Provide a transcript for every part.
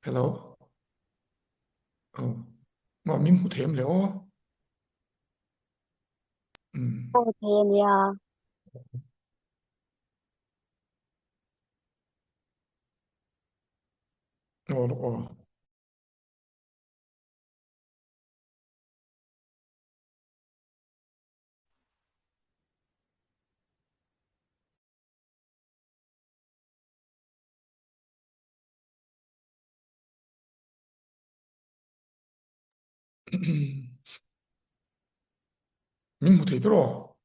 Hello. Oh. Ngo min hmu them le aw. Mm. Aw thei ania. Aw aw. Min hmu thei tawh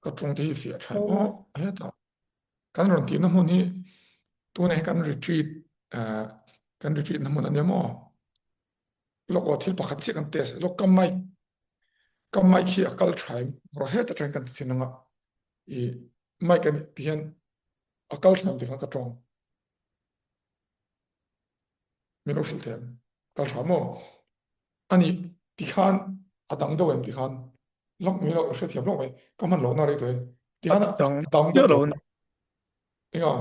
ka tawng te hi fiah tha em aw hetah kan rawn tihna hmun hi tunah hian kan retreat ah kan retreat na hmun a nia maw lawk aw thil pakhat chiah kan test lawk ka mic ka mic hi a kal tha em rawh heta tang kan ti thin anga ih mic a nih ti hian a kal tha em tih kha ka tawng. Min lo hrilh thiam kal tha maw? Ani tikhan a dang deuh em tikhan lawk min lo hrethiam lawk mai ka hman lohna rei tawh e tikhan a dang dang deuh deuh lo tawh enga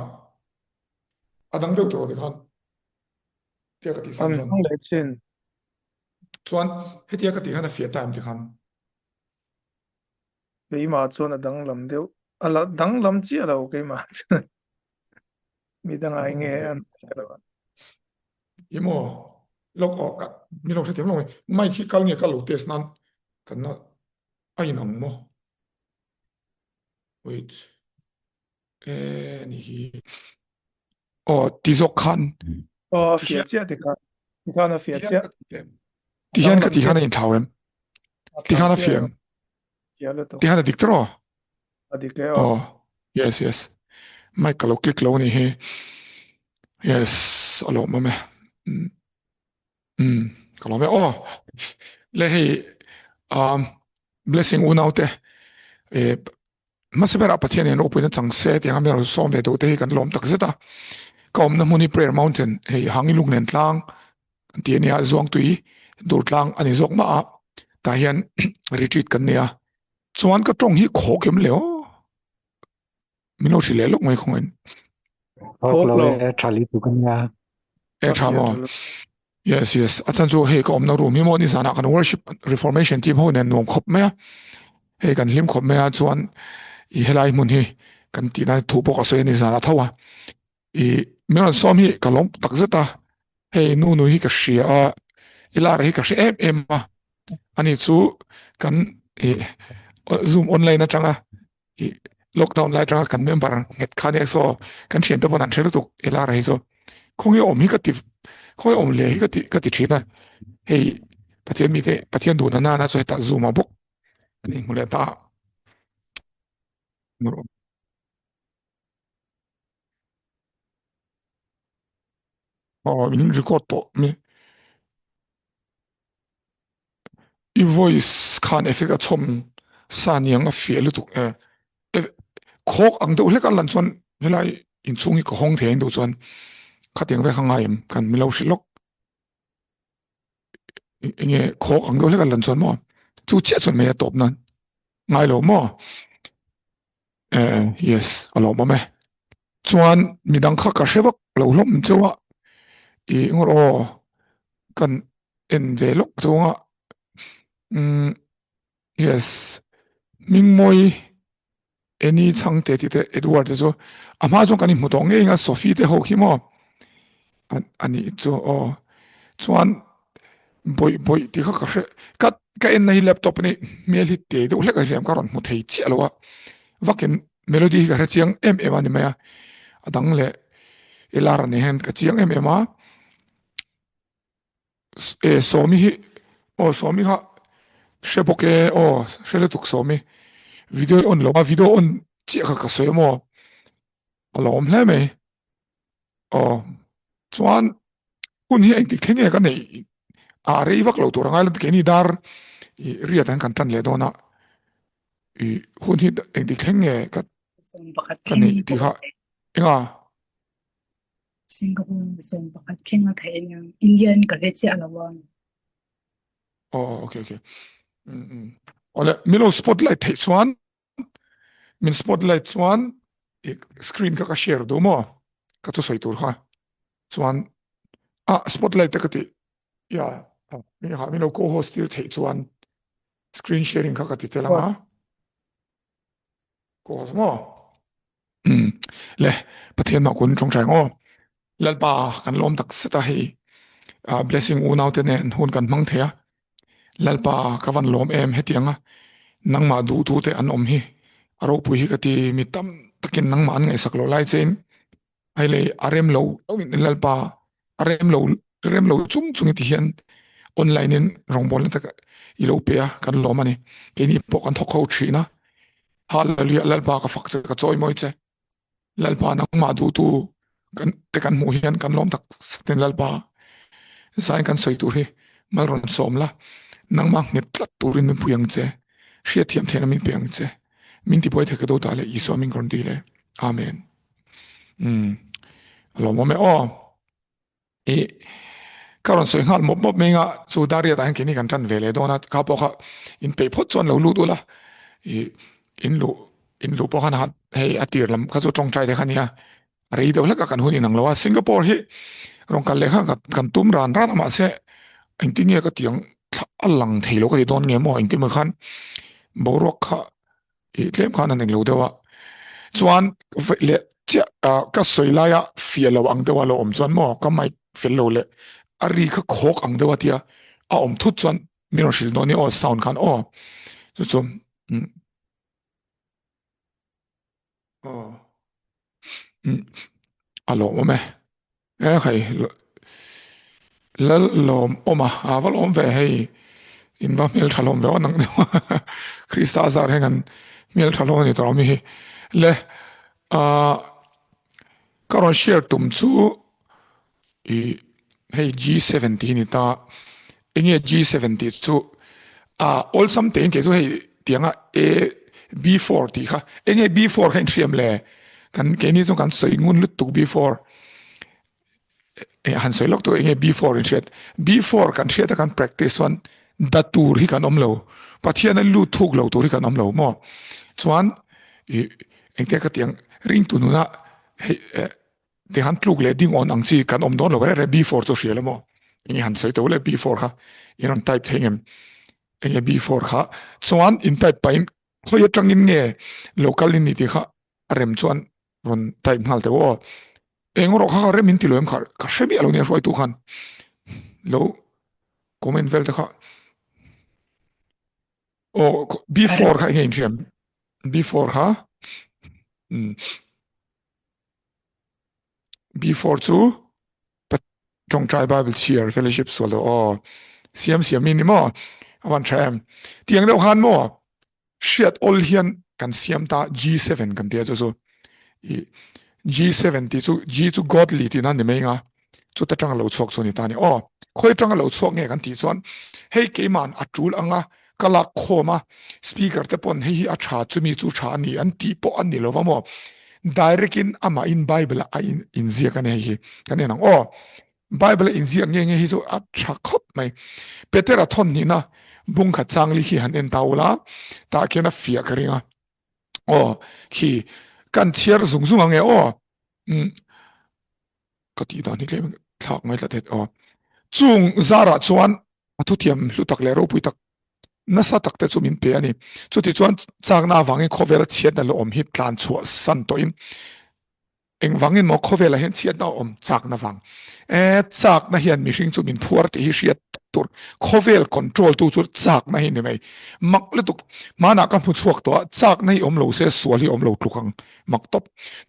a dang deuh tawh tikhan tia ka tih an sam chuan hmang leh chin chuan hetia ka tih khan a fiah ta em tikhan keimah chuan a danglam deuh a la danglam chiah lo keimah chuan mi dangah enge an I maw lawk aw ka mi lo hrethiam lo mai mic hi kal nge kal lo test nan kan na a in ang maw wait e ni hi aw ti zawk khan aw a fiah chiah ti khan ti khan a fiah chiah ti hian ka ti khan a in thlau em ti khan a fiah em ti khan a dik tawh A dik e aw. Aw, yes yes. Mic ka lo click lo ni hi. Yes, a lawmawm e. Mm, mm, ka lawm e. Aw, le hei, um, blessing unau te, e, hmasa berah Pathian hian ropuina chang se tiang a mi sawm ve duh te hi kan lawm tak zet a. Ka awmna hmun hi Prayer Mountain, hei Hangi Lunglen tlang kan ti a nia, Zuangtui dur tlang a ni zawk mah a. Tah hian retreat kan nei a. Chuan ka tawng hi khawk em le aw. Min lo hrilh leh lawk mai khawngin. Khawk lo e, tha li tu kan nia. E tha maw. Yes, yes. A chan chu hei ka awmna room hi maw ni zanah kan worship reformation team ho nen nuam khawp mai a. Hei kan hlim khawp mai a chuan i helai hmun hi kan tihna thu pawh ka sawi a ni zanah tho a. I min rawn sawm hi ka lawm tak zet a. Hei nu nu hi ka hria a, i lar hi ka hre em em a. Ani chu kan i zoom online atanga i lockdown lai atanga kan member nghet kha nia so kan thian te pawn an hre lutuk i lar hi chu khawnge awm hi ka ti khawnge awm leh hi ka ti ka ti thin a. Hei Pathian mite Pathian duhna nana chu hetah zoom ah bawk kan inhmu leh ta a. Aw min record tawh mi i voice khan effect a chhawm sa niang a fiah lutuk e khawk ang deuh hlek a lan chuan helai inchhung hi ka hawng thei ang deuh chuan khatiang vek a ngai em kan milo hrilh lawk enge khawk ang deuh hlek a lan chuan maw chu chiah chuan mai a tawp nan ngai lo maw Eh, yes, a lawmawm e. Chuan midang kha ka hre vak lo hlawm cheu a, i ngawr aw kan en ve lawk chunga. Mm, yes, Mingmawi Eni Chhangte tih te Edward te chu a hma chuan kan inhmu tawh ngei anga Sophie te ho khi maw a nih chu aw. Chuan bawih bawih tih kha ka hre ka ka en na hi laptop a ni hmel hi te deuh hlek a hriam ka rawn hmu thei chiah lo a vakin melody hi ka hre chiang em em a ni mai a a dang leh i lar a ni hian ka chiang em em a e sawmi hi aw sawmi kha hre bawk e aw hre lutuk sawmi video on lo a video on chiah kha ka sawi maw a lo awm hle mai aw chuan hun hi engtik thleng nge ka neih a rei vak lo tur a ngai lo keini dar i riat an kan tan leh dawn a i hun hi engtik thleng nge ka ka neih tih kha enga Singapore sawm pakhat thleng a theih ania Indian ka hre chiah lo a oh okay okay mm mm ole milo spotlight theih chuan min spotlight chuan i screen kha ka share duh maw ka thusawi tur kha chuan. Ah, spotlight te ka ti. Ya, mi ha mi lo co-host tir theih chuan screen sharing kha ka ti tel anga. Co-host maw? Um, le, Pathian mah kun tawngtai ang aw. Lalpa kan lawm tak zet a hei. Uh, blessing unau te nen hun kan hmang thei a. Lalpa ka van lawm em hetianga nangmah duhtu te an awm hi. A ropui hi ka ti mi tam takin nangmah an ngaihsak lo lai chein Hei lei a rem lo in Lalpa a rem lo rem lo chung chung ti hian online in rawngbawlna te i lo pe a kan lawm a ni. Keini pawh kan thawk ho thin a. Hallelujah Lalpa ka fak che ka chawi mawi che. Lalpa nangmah duhtu kan te kan hmuh hian kan lawm tak satin Lalpa zain kan sawi tur hi mal rawn sawm la nangmah nghet tlat turin min pui ang che hriatthiam theihna min pe ang che min tibuai thei ka do ta le Isua min rawn dil e. Amen. Um a lawmawm e aw i ka rawn sawi nghal mawp mawp mai nga chu Dariat ah hian keini kan tan ve leh dawn a kha pawh kha in peih phawt chuan lo lut ula i in luh in luh pawh khan hei a tir lam kha chu tawngtai te kha nia a rei deuh hlek a kan hun inang lo a Singapore hi rawn kal leh kha kan tum ran ran a mahse engtin nge ka tiang a lang thei lo ka ti dawn nge maw engtin maw khan boruak kha I tlem khan an englo deuh a. Chuan leh chiah ka sawi laia fiah lo ang deuha lo awm chuan maw ka mic fel lo leh a ri kha khawk ang deuha tia a awm thut chuan min rawn hrilh dawn nia aw sound khan aw chu chu umm aw umm a lawmawm e. E khai lal lawm awm a a va lawm ve hei in va hmel tha lawm ve aw nang deuh Krista zar heng an hmel tha hlawm a ni tawh mi hi le a ka rawn share tum chu i hei G7 tih hi ni ta enge G7 tih chu a awlsam tein kei chu hei tianga A B4 tih kha enge B4 kha inhriam le kan keini chu kan sawi ngun lutuk B4 eh han sawi lawk tu enge B4 in hriat B4 kan hriat a kan practice chuan da tur hi kan awm lo Pathian a lut thuk lo tur hi kan awm lo maw chuan i engte ka tiang ringtu nuna hei eh Ti han tluk leh ding awn ang chi kan awm dawn lo reng reng B4 chu hria la maw? Enge han sawi to le B4 kha in rawn type thei ngem? Enge B4 kha chuan in type pahin khawi atangin nge lo kal in ni tih kha a rem chuan rawn type nghal teuh aw. Eng erawh kha kha rem in ti lo em kha ka hre miah lo nia hruaitu khan lo comment vel te kha aw B4 kha enge in hriam B4 kha umm. B4 chu Tawngtai Bible chhiar fellowship sual deuh aw siam siam mi ni maw a van tha em tiang deuh khan maw hriat awl hian kan siam ta G7 kan tia chu chu i G7 ti chu G chu godly tih na ni mai nga chuta tanga lo chhuak chu ni ta ni aw khawi tanga lo chhuak nge kan tih chuan hei keiman a tul anga Ka lak khawm a, speaker te pawn hei hi a tha chumi chu tha a ni an tih pawh a ni lo va maw? Direct in amah in Bible ah a inziak a ni hei hi kan en ang aw. Bible a inziak nge nge hi chu a tha khawp mai. Petera thawn hnihna bung khat changli khi han en ta ula tah khian a fiah ka ring a. Aw khi kan chhiar zung zung ang e aw. Umm ka tih dan hi tlem thlak ngaithla thet aw. Chung zarah chuan A thutiam hlu tak leh ropui tak nasa tak te chu min pe a ni. Chuti chuan chakna avangin khawvela chhiatna la awm hi tlan chhuah san tawhin engvangin maw khawvelah hian chhiatna a awm chakna vang. E, chakna hian mihring chu min phuar tih hi hriat tak tur. Khawvel control tu chu chakna hi ni mai. Mak lutuk hmanah ka hmu chhuak tawh a, chakna hi awm lo se sual hi awm lo tluk ang. Mak tawp.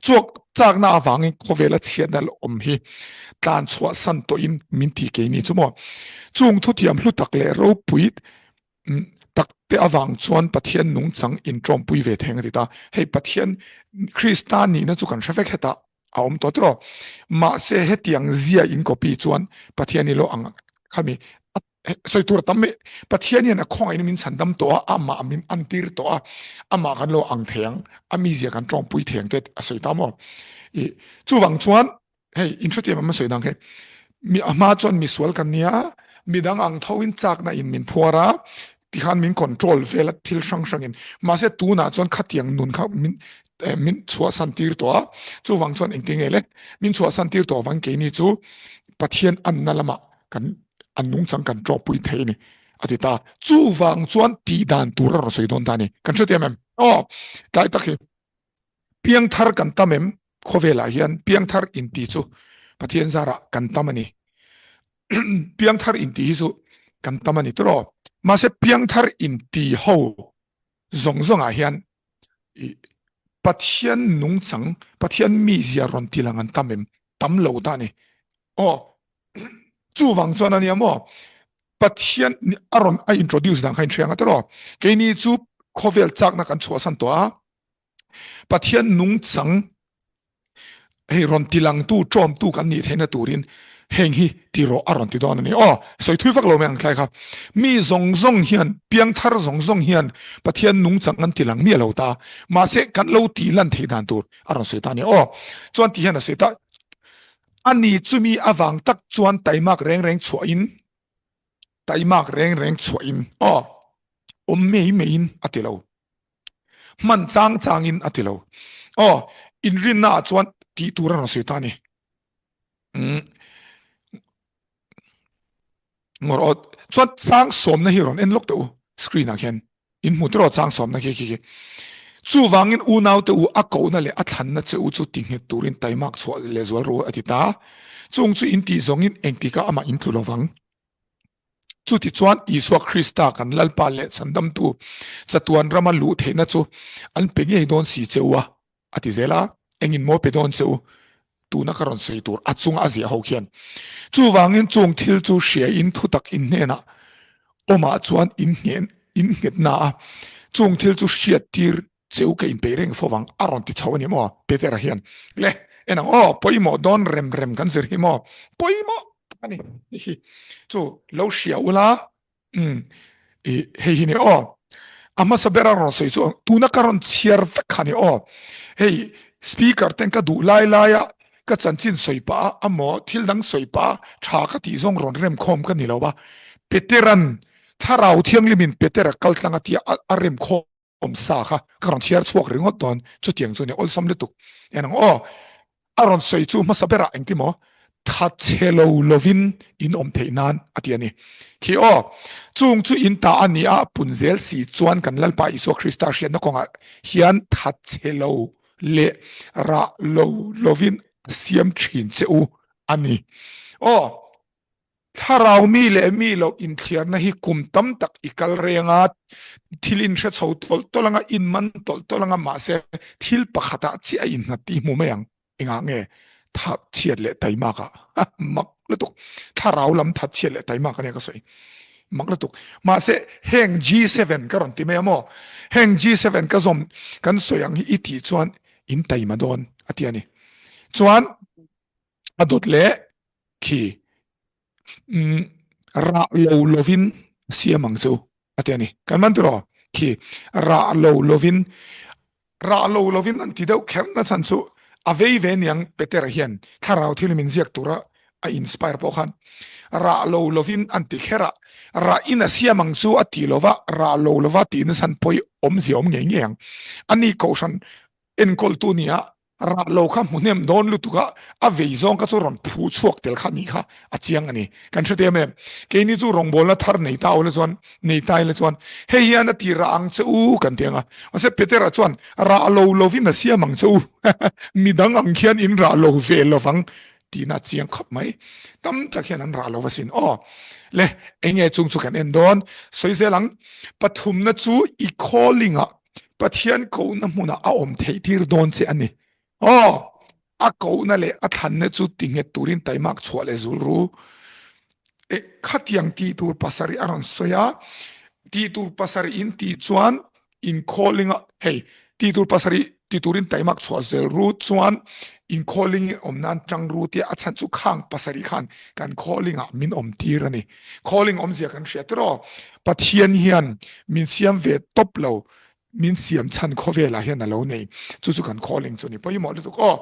Chuak chakna avangin khawvela chhiatna la awm hi tlan chhuah san tawhin min ti kei ni chu maw. Chung thutiam hlu tak leh ropui tak te avang chuan Pathian nungchang inṭawmpui ve theng a ti ta. Hei Pathian Krista nihna chu kan hre vek hetah a awm tawh tiraw. Mahse hetiang zia in copy chuan Pathian i lo ang khami sawi tur a tam mai. Pathian hian a khawngaihna min chhan dam tawh a, amah min an tir tawh a, amah kan lo ang thei ang, a mizia kan tawngpui thei ang te a sawi ta maw? I chuvang chuan hei inhrethiam am a sawi dang hi mi a hma chuan misual kan nia, midang ang tho in chakna in min phuar a, tikhan min control vel a thil hrang hrang in. Mahse tunah chuan khatiang nun kha min min chhuahsan tir tawh a, chuvang chuan engtin nge le min chhuahsan tir tawh avang keini chu. Pathian anna lamah kan an nungchang kan ṭawpui thei a ni a ti ta. Chuvang chuan tih dan tur a rawn sawi dawn ta a ni. Kan hrethiam em? Aw, tlai tak hi piangthar kan tam em? Khawvelah hian piangthar inti chu Pathian zarah kan tam a ni. Piangthar inti hi chu kan tam a ni tawh. Mahse piangthar inti ho zawng zawngah hian Pathian nungchang, Pathian mizia rawn ti lang an tam em? Tam lo ta a ni. Aw, chuvang chuan a nia maw? Pathian a rawn a introduce dan kha in hria ang a tiraw? Keini chu khawvel chakna kan chhuahsan tawh a, Pathian nungchang hei rawn ti langtu, ṭawmtu kan nih theihna turin heng hi ti rawh a rawn ti dawn a ni. Aw, sawi thui vak lo mai ang thlai kha. Mi zawng zawng hian, piangthar zawng zawng hian Pathian nungchang an ti lang miah lo ta. Mahse, kan lo tih lan theih dan tur a rawn sawi ta a ni. Aw, chuan ti hian a sawi ta. Ani chumi avang tak chuan taimak reng reng chhuahin, taimak reng reng chhuahin, aw, awm mei meiin a ti lo. Hman chang changin a ti lo. Aw, inrinna ah chuan tih tur a rawn sawi ta a ni. Umm. Ngawr aw, chuan chang sawmna hi rawn en lawk teh u screen ah khian. In hmu tiraw chang sawmna khi khi khi. Chuvangin unaute u a kohna leh a thlanna che u chu ti nghet turin taimak chhuah leh zual rawh u a ti ta. Chung chu in tih zawngin engtikah amah in tlu lovang. Chutichuan Isua Krista kan Lalpa leh Chhandamtu chatuan rama luh theihna chu an pe ngei dawn si che u a, a ti zel a, engin maw pe dawn che u? Tuna ka rawn sawi tur a chunga a ziah ho khian. Chuvangin chung thil chu hriain thutak in hnenah awmah chuan in nghet na a, chung thil chu hriattir che u ka inpeih reng fo vang a rawn ti chho a ni maw Petera hian le en ang aw pawimawh dawn rem rem kan zir hi maw pawimawh tak a ni hi chu lo hria ula um i hei hi ni aw a hmasa ber a rawn sawi chu tuna ka rawn chhiar vek kha ni aw hei speaker ten ka duh lai lai a ka chanchin sawi pah a amaw thil dang sawi pah a tha ka tih zawng rawn rem khawm ka ni lo a Peteran thlarau thianghlimin Petera kal tlang a tia a rem khawm awm sa kha ka rawn chhiar chhuak ringawt dawn chutiang chu ni awlsam lutuk en ang aw a rawn sawi chu hmasa berah engti maw tha chhe lo lovin in awm theih nan a ti a ni khi aw chung chu in ta a ni a pun zel si chuan kan Lalpa Isua Krista hriatna kawngah hian tha chhe lo leh rah lo lovin a siam thin che u a ni aw Thlarau mi leh mi loh inthliarna hi kum tam tak i kal reng a, thil in hre chho tawlh tawlh anga, in man tawlh tawlh anga, mahse thil pakhatah chiah a innghat tih hmu mai ang. Engah nge thatchhiat leh taimak ah? Mak lutuk. Thlarau lam thatchhiat leh taimak ania ka sawi. Mak lutuk. Mahse heng G7 ka rawn ti mai a maw? Heng G7 ka zawm kan sawi ang hi i tih chuan in taima dawn a ti a ni. Chuan a dawt leh khi rah lo lovin siam ang chu a ti a ni. Kan man tiraw khi rah lo lovin rah lo lovin an ti deuh kher na chhan chu a vei ve niang Petera hian thlarau thil min ziak tura a inspire pawh khan rah lo lovin an ti kher a rah in a siam ang chu a ti lova rah lo lova tih na chhan pawh hi awmzia awm ngei ngei ang ani kohhran enkawltu nia Rah lo kha hmu hnem dawn lutuk a, a vei zawng kha chu rawn phu chhuak tel kha nih kha a chiang a ni. Kan hre em em, keini chu rawngbawlna thar nei ta ula chuan, nei ta ila chuan, hei hian a ti rah ang che u kan ti ang a. Mahse Petera chuan, rah lo lovin a siam ang che u, midang ang khian in rah lo ve lovang tihna a chiang khawp mai. Tam tak hian an rah lo asin. Aw, le, enge chung chu kan en dawn. Sawi zel ang, pathumna chu i calling ah Pathian kohna hmunah a awm theih tir dawn che a ni. Aw, a kohna leh a thlanna chu ti nghet turin taimak chhuah leh zul ru. E, khatiang tih tur pasarih a rawn sawi a, tih tur pasarih in tih chuan in calling a, hei, tih tur pasarih ti turin taimak chhuah zel ru chuan in calling in awm nan tang ru tia a chhan chu khang pasarih khan kan calling ah min awm tir a ni. Calling awmzia kan hria tiraw? Pathian hian min siam ve tawp lo, min siam chhan khawvelah hian a lo nei. Chu chu kan calling chu ni pawimawh lutuk aw.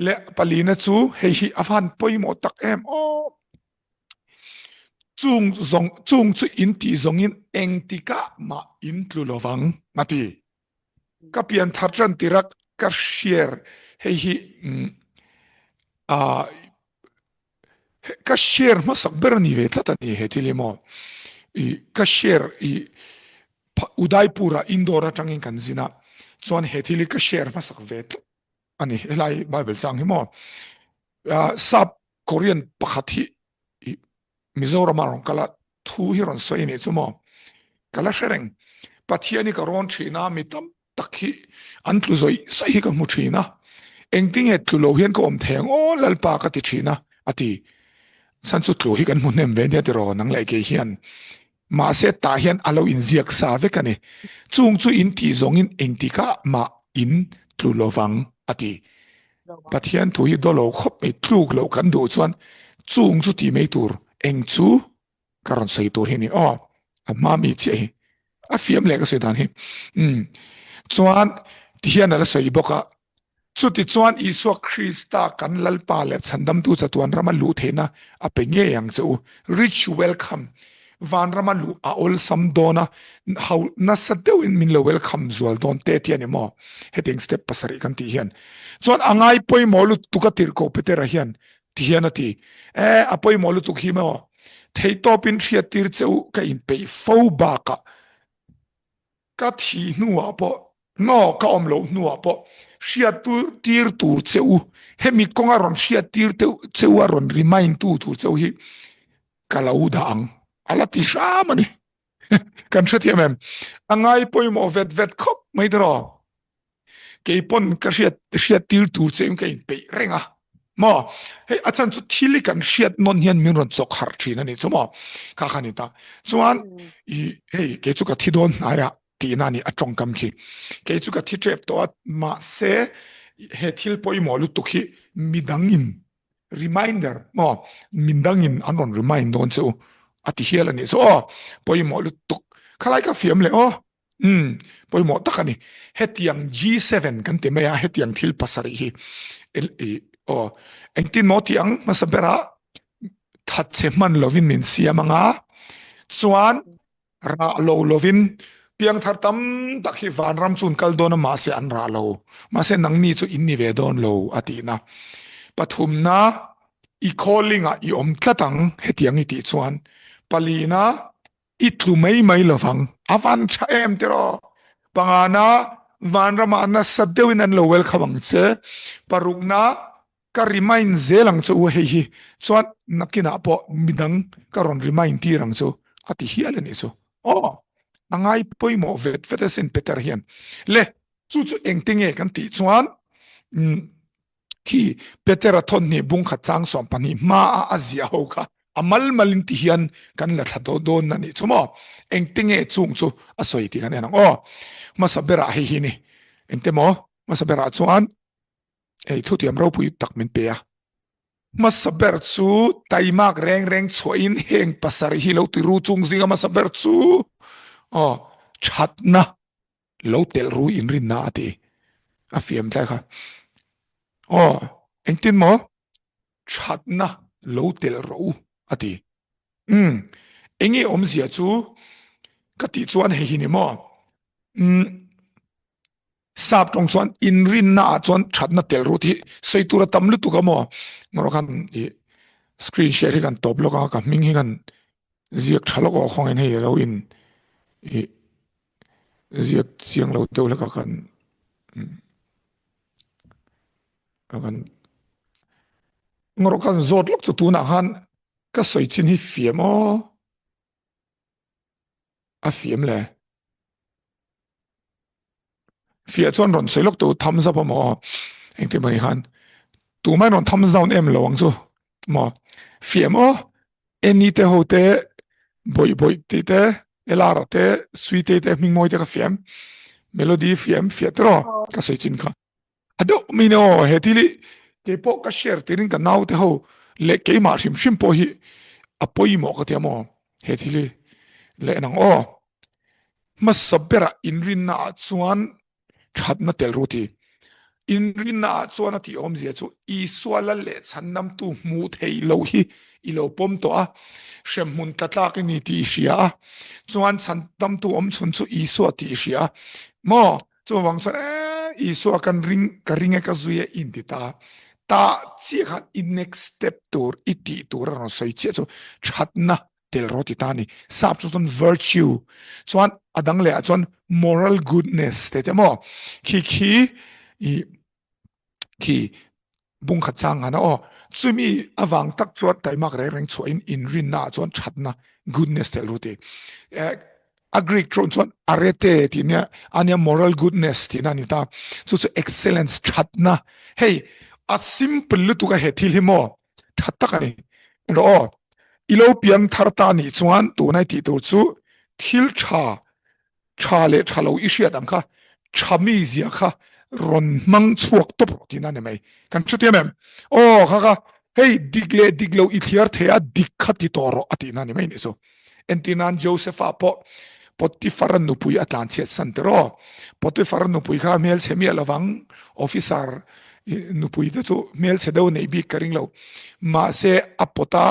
Le palina chu hei hi a van pawimawh tak em aw. Chung zawng chung chu in tih zawngin engtikah mah in tlu lovang a ti. Ka pian thar tan tirak ka share hei hi ah. Ka share hmasak ber a ni ve tlat a ni he thil hi maw. I ka share i Udaipur ah Indore atangin kan zin a, chuan he thil hi ka share hmasak ve tlat a ni helai Bible chang hi maw. Sap Korean pakhat hi i Mizoram ah rawn kal a, thu hi rawn sawi a nih chu maw. Ka la hre reng. Pathian hi ka rawn thin a, mi tam tak hi an tlu zawih zawih hi ka hmu thin a, engtinge tlu lo hian ka awm thei ang aw Lalpa ka ti thin a, a ti. Chhan chu tlu hi kan hmu hnem ve nia tiraw nang leh kei hian. Mahse tah hian a lo inziak sa vek a ni. Chung chu in tih zawngin engtikah mah in tlu lovang a ti. Pathian thu hi daw lo khawp mai tluk loh kan duh chuan chung chu tih mai tur eng chu ka rawn sawi tur hi ni aw a hma mi chiah hi a fiam leh ka sawi dan hi um chuan ti hian a la sawi bawk a chuti chuan Isua Krista kan Lalpa leh chhandamtu chatuan rama luh theihna a pe ngei ang che u rich welcome vanrama luh a awlsam dawn a ho nasa deuhin min lo welcome zual dawn te ti a ni maw hetiang step pasarih kan tih hian chuan a ngai pawimawh lutuk a tirhkoh Petera hian Ti hian a ti, E, a pawimawh lutuk hi maw? Theihtawpin hriattir che u ka inpeih fo bakah ka thih hnuah pawh, maw, ka awm loh hnuah pawh hriattir tur che u, hemi kawnga rawn hriattir che u a rawn remind tu tur che u hi ka lo dah ang, a la ti hram a ni. Kan hrethiam em? A ngai pawimawh vet vet khawp mai tiraw? Kei pawn ka hriat hriat tir tur che in ka in peih reng a maw hei a chhan chu thil hi kan hriat nawn hian min rawn chawk harh thin a nih chu maw kha kha ni ta chuan i hei kei chu ka thi dawn hnai a tihna a ni a tawngkam khi kei chu ka thi tep tawh a mahse he thil pawimawh lutuk hi midang in reminder maw midang in an rawn remind dawn che u a ti hial a nih chu aw pawimawh lutuk khalai ka fiam leh aw. Umm, pawimawh tak a ni. Hetiang G7 kan ti mai a, hetiang thil pasarih hi i aw engtin maw tih ang hmasa berah thatchhe hman lovin min siam ang a, chuan rah lo lovin piangthar tam tak hi vanram chu an kal dawn a mahse an rah lo, mahse nangni chu in ni ve dawn lo a tihna. Pathumna i calling ah i awm tlat ang hetiang i tih chuan. Palina I tlu mai mai lovang. A van tha em tiraw? Pangana, vanramah nasa deuhin an lo welcome ang che. Parukna, ka remind zel ang che u hei hi. Chuan nakinah pawh midang ka rawn remind tir ang chu a ti hial a nih chu. Aw, a ngai pawimawh vet vet asin Peter hian. Le, chu chu engte nge kan tih chuan, umm, Khi Petera thawnhnih bungkhat chang 12 hmaa a ziah ho kha a mal malin ti hian kan la thla dawn dawn a nih chu maw? Engte nge chung chu a sawi tih kan en ang aw. Hmasa berah hei hi ni. Engte maw? Hmasa berah chuan hei thutiam ropui tak min pe a. Hmasa ber chu taimak reng reng chhuahin heng pasarih hi lo ti ru chung zinga hmasa ber chu aw thatna lo telh ru inrinna a ti a fiam tlai kha aw engtin maw thatna lo telh rawh u a ti um enge awmzia chu ka tih chuan hei hi ni maw um sap tawng chuan inrinna ah chuan thatna telh ru tih sawi tur a tam lutuk a maw ngawrh khan i screen share hi kan tawp lawk a ka hming hi kan ziak tha lawk aw khawngin hei alo in i ziak chiang lo deuh hlek a kan kan ngawrh kan zawt lawk chu tunah khan ka sawi chin hi fiam aw a fiam le fiah chuan rawn sawi lawk tu thumbs up amaw engtin mawni khan tumah in rawn thumbs down em lo ang chu maw fiam aw eni te ho te bawih bawih tih te elara te suite te hming mawi te ka fiam melody fiam fiah tiraw ka sawi chin kha A deuh mai ni aw, he thil hi keipawh ka share tirin ka naute ho leh keimah hrim hrim pawh hi a pawimawh ka ti a maw he thil hi leh nang aw. Hmasa berah inrinna ah chuan thatna tel ru ti. Inrinna ah chuan a tih awmzia chu Isua lal leh chhandamtu hmuh theih loh hi i lo pawm tawh a, hremhmun tla tlak i ni tih i hria a, chuan chhandamtu awmchhun chu Isua tih i hria a maw. Chuvang chuan e Isua kan ring ka ring e ka zui e in ti ta. Ta chiah khan i next step tur i tih tur a rawn sawi chiah chu thatna tel rawh ti ta a ni. Sap chu chuan virtue chuan a dang leh ah chuan moral goodness te te maw khi khi i khi bung khat chang han a aw. Chumi avang tak chuan taimak reng reng chhuah in inrinna ah chuan thatna goodness tel ru ti. A Greek tawng chuan arete tih nia ania moral goodness tihna a ni ta. Chu chu excellence thatna. Hei a simple lutuk a he thil hi maw tha tak a ni. Rawh aw i lo piang thar ta nih chuan tunai tih tur chu thil tha tha leh tha lo i hriat ang kha tha mi zia kha rawn hmang chhuak tawp rawh tihna a ni mai. Kan hrethiam em? Aw kha kha hei dik leh dik lo i thliar thei a dik kha ti tawh rawh a tihna a ni mai nih chu. Entirnan Josepha pawh Potiphar-a nupui a tlanchhiat san tir aw. Potiphar-a nupui kha hmelchhe miah lovang, officer nupui te chu hmelchhe deuh neih bik ka ring lo. Mahse a pawt a,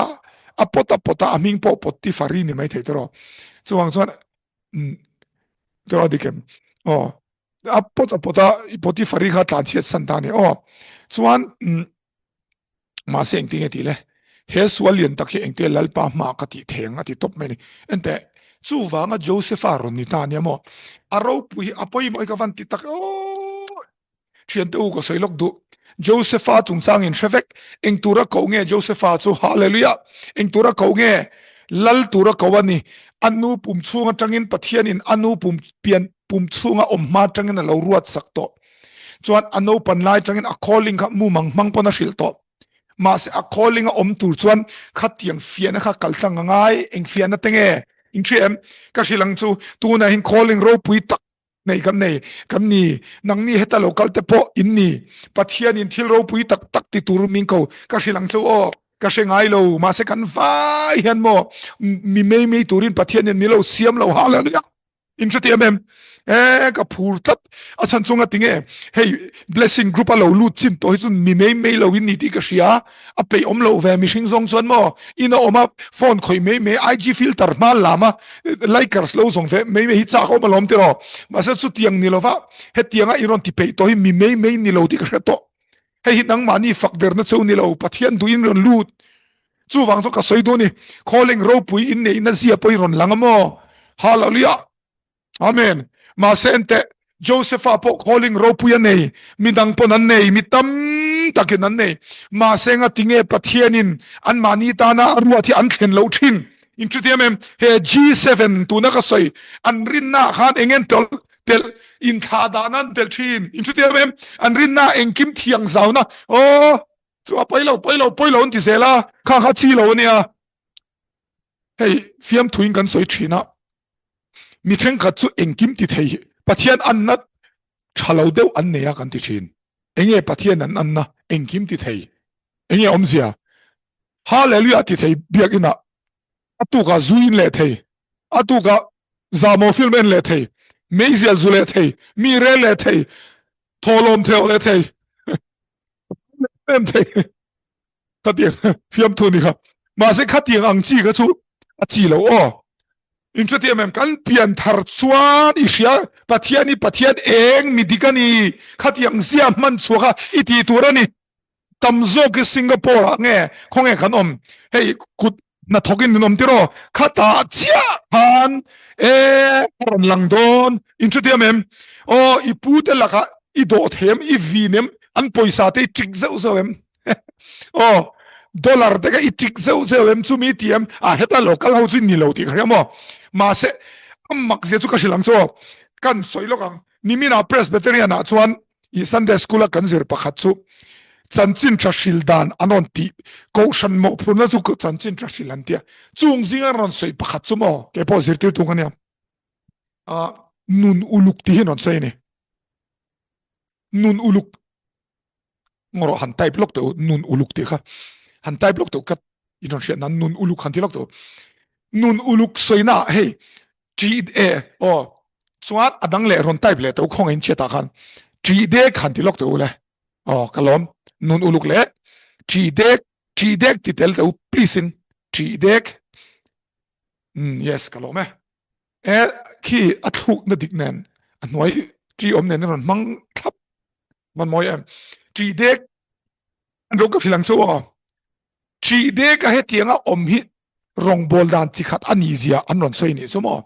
a pawt a pawt a, a hming pawh Potiphar-i ni mai thei tir aw. Chuvang chuan tir aw dik em? Aw, a pawt a pawt a, Potiphar-i kha tlanchhiat san ta a ni aw. Chuan Mahse engtin nge tih le? He sual lian tak hi engtia Lalpa hma ka tih thei ang a ti tawp mai a ni. Enteh, chuvanga Josepha rawn ni ta ania maw? A ropui hi a pawimawh hi ka van ti tak aww! Thiante u ka sawi lawk duh. Josepha chungchangin hre vek, eng tura koh nge Josepha chu? Hallelujah! Eng tura koh nge? Lal tura koh a ni. A nu pum chhung atangin Pathianin a nu pum pian pum chhunga awm hma atangin a lo ruat sak tawh. Chuan a naupan lai atangin a calling kha mumang hmang pawn a hrilh tawh. Mahse a calling a awm tur chuan khatiang fiahna kha kal tlang a ngai, eng fiahna te nge? In hria em? Ka hrilh ang chu tunah hian calling ropui tak nei kan nei kan ni. Nangni heta lo kal te pawh in ni. Pathianin thil ropui tak tak ti tur min ko. Ka hrilh ang chu aw. Ka hre ngai lo. Mahse kan vai hian maw mi mei mei turin Pathianin min lo siam lo. Hallelujah! In hre tiam em? E ka phur tlat a chhan chunga tinge hei blessing group a lo lut chin tawh hi chu mi mei mei lo in ni tih ka hria a peih awm lo ve mihring zawng chuan maw in a awm a phone khawih mei mei IG filter hma lam a likers lo zawng ve mei mei hi chak awm alawm tiraw mahse chutiang ni lova hetianga i rawn ti peih tawh hi mi mei mei ni lo tih ka hre tawh Hei hi nangmahni fak derna cheu ni lo, Pathian duhin rawn lut. Chuvang chu ka sawi dawn i, Calling ropui in neihna zia pawh i rawn lang a maw? Hallelujah! Amen. Mahse enteh, Josepha pawh calling ropui a nei, midang pawn an nei, mi tam takin an nei. Mahse ngatinge Pathianin anmahni tana a ruat hi an thlen loh thin? In hrethiam em? He G7 tuna ka sawi, an rinna ah khan eng nge tawlh telh inthlah dan an telh thin in hrethiam em an rinna engkim thiang zauna aw chu a pawi lo pawi lo pawi lo an ti zel a kha kha chi lo ania hei fiamthuin kan sawi thin a mi thenkhat chu engkim ti thei pathian anna tha lo deuh an nei a kan ti thin enge pathian an anna engkim ti thei enge awmzia hallelujah ti thei biak inah a tukah zu in leh thei a tukah zamo film en leh thei meizial zu leh thei mi rel leh thei thawhlawm theuh leh thei em thei khatiang fiamthu ni kha mahse khatiang ang chi kha chu a chi lo aw in hrethiam em kan pian thar chuan i hria pathian i pathian eng mi dik ani khatiang zia hman chhuak a i ti tur ani tam zawk hi Singapore ah nge khawnge kan awm hei kut hnathawk in min awm tiraw khata chiah khan e a rawn lang dawn in hrethiam em aw i pu te lakah i dawh thei em i vin em an pawisa te i tik zeuh zeuh em aw dollar te kha i tik zeuh zeuh em chumi ti em a heta local ho chu ni lo tih ka hria maw mahse a mak zia chu ka hrilh ang chu aw kan sawi lawk ang niminah Presbyterian ah chuan I Sunday School a kan zir pakhat chu chanchin tha hril dan an rawn tih kohhran mawhphurhna chu chanchin tha hril an tia chung zinga rawn sawi pakhat chu maw kei pawh zirtirtu ka nia a nun uluk tih hi an rawn sawi a ni nun uluk ngawrh han type lawk teh u nun uluk tih kha han type lawk teh u ka in rawn hriat nan nun uluk han ti lawk teh u nun uluk sawina hei Ṭi e aw chuan a dang leh rawn type leh teh u khawngaih in chhiatah khan ṭi dek han ti lawk teh u le aw ka lawm nun uluk leh ṭi dek ṭi dek ti tel teh u please in ṭi dek um yes ka lawm e e khi a thluk na dik nen a hnuai ṭi awm nen in rawn hmang thlap van mawi em ṭi dek. An ro ka hrilh ang chu aw. Ṭih dek a hetianga awm hi rawngbawl dan chi khat a ni zia an rawn sawi nih chu maw.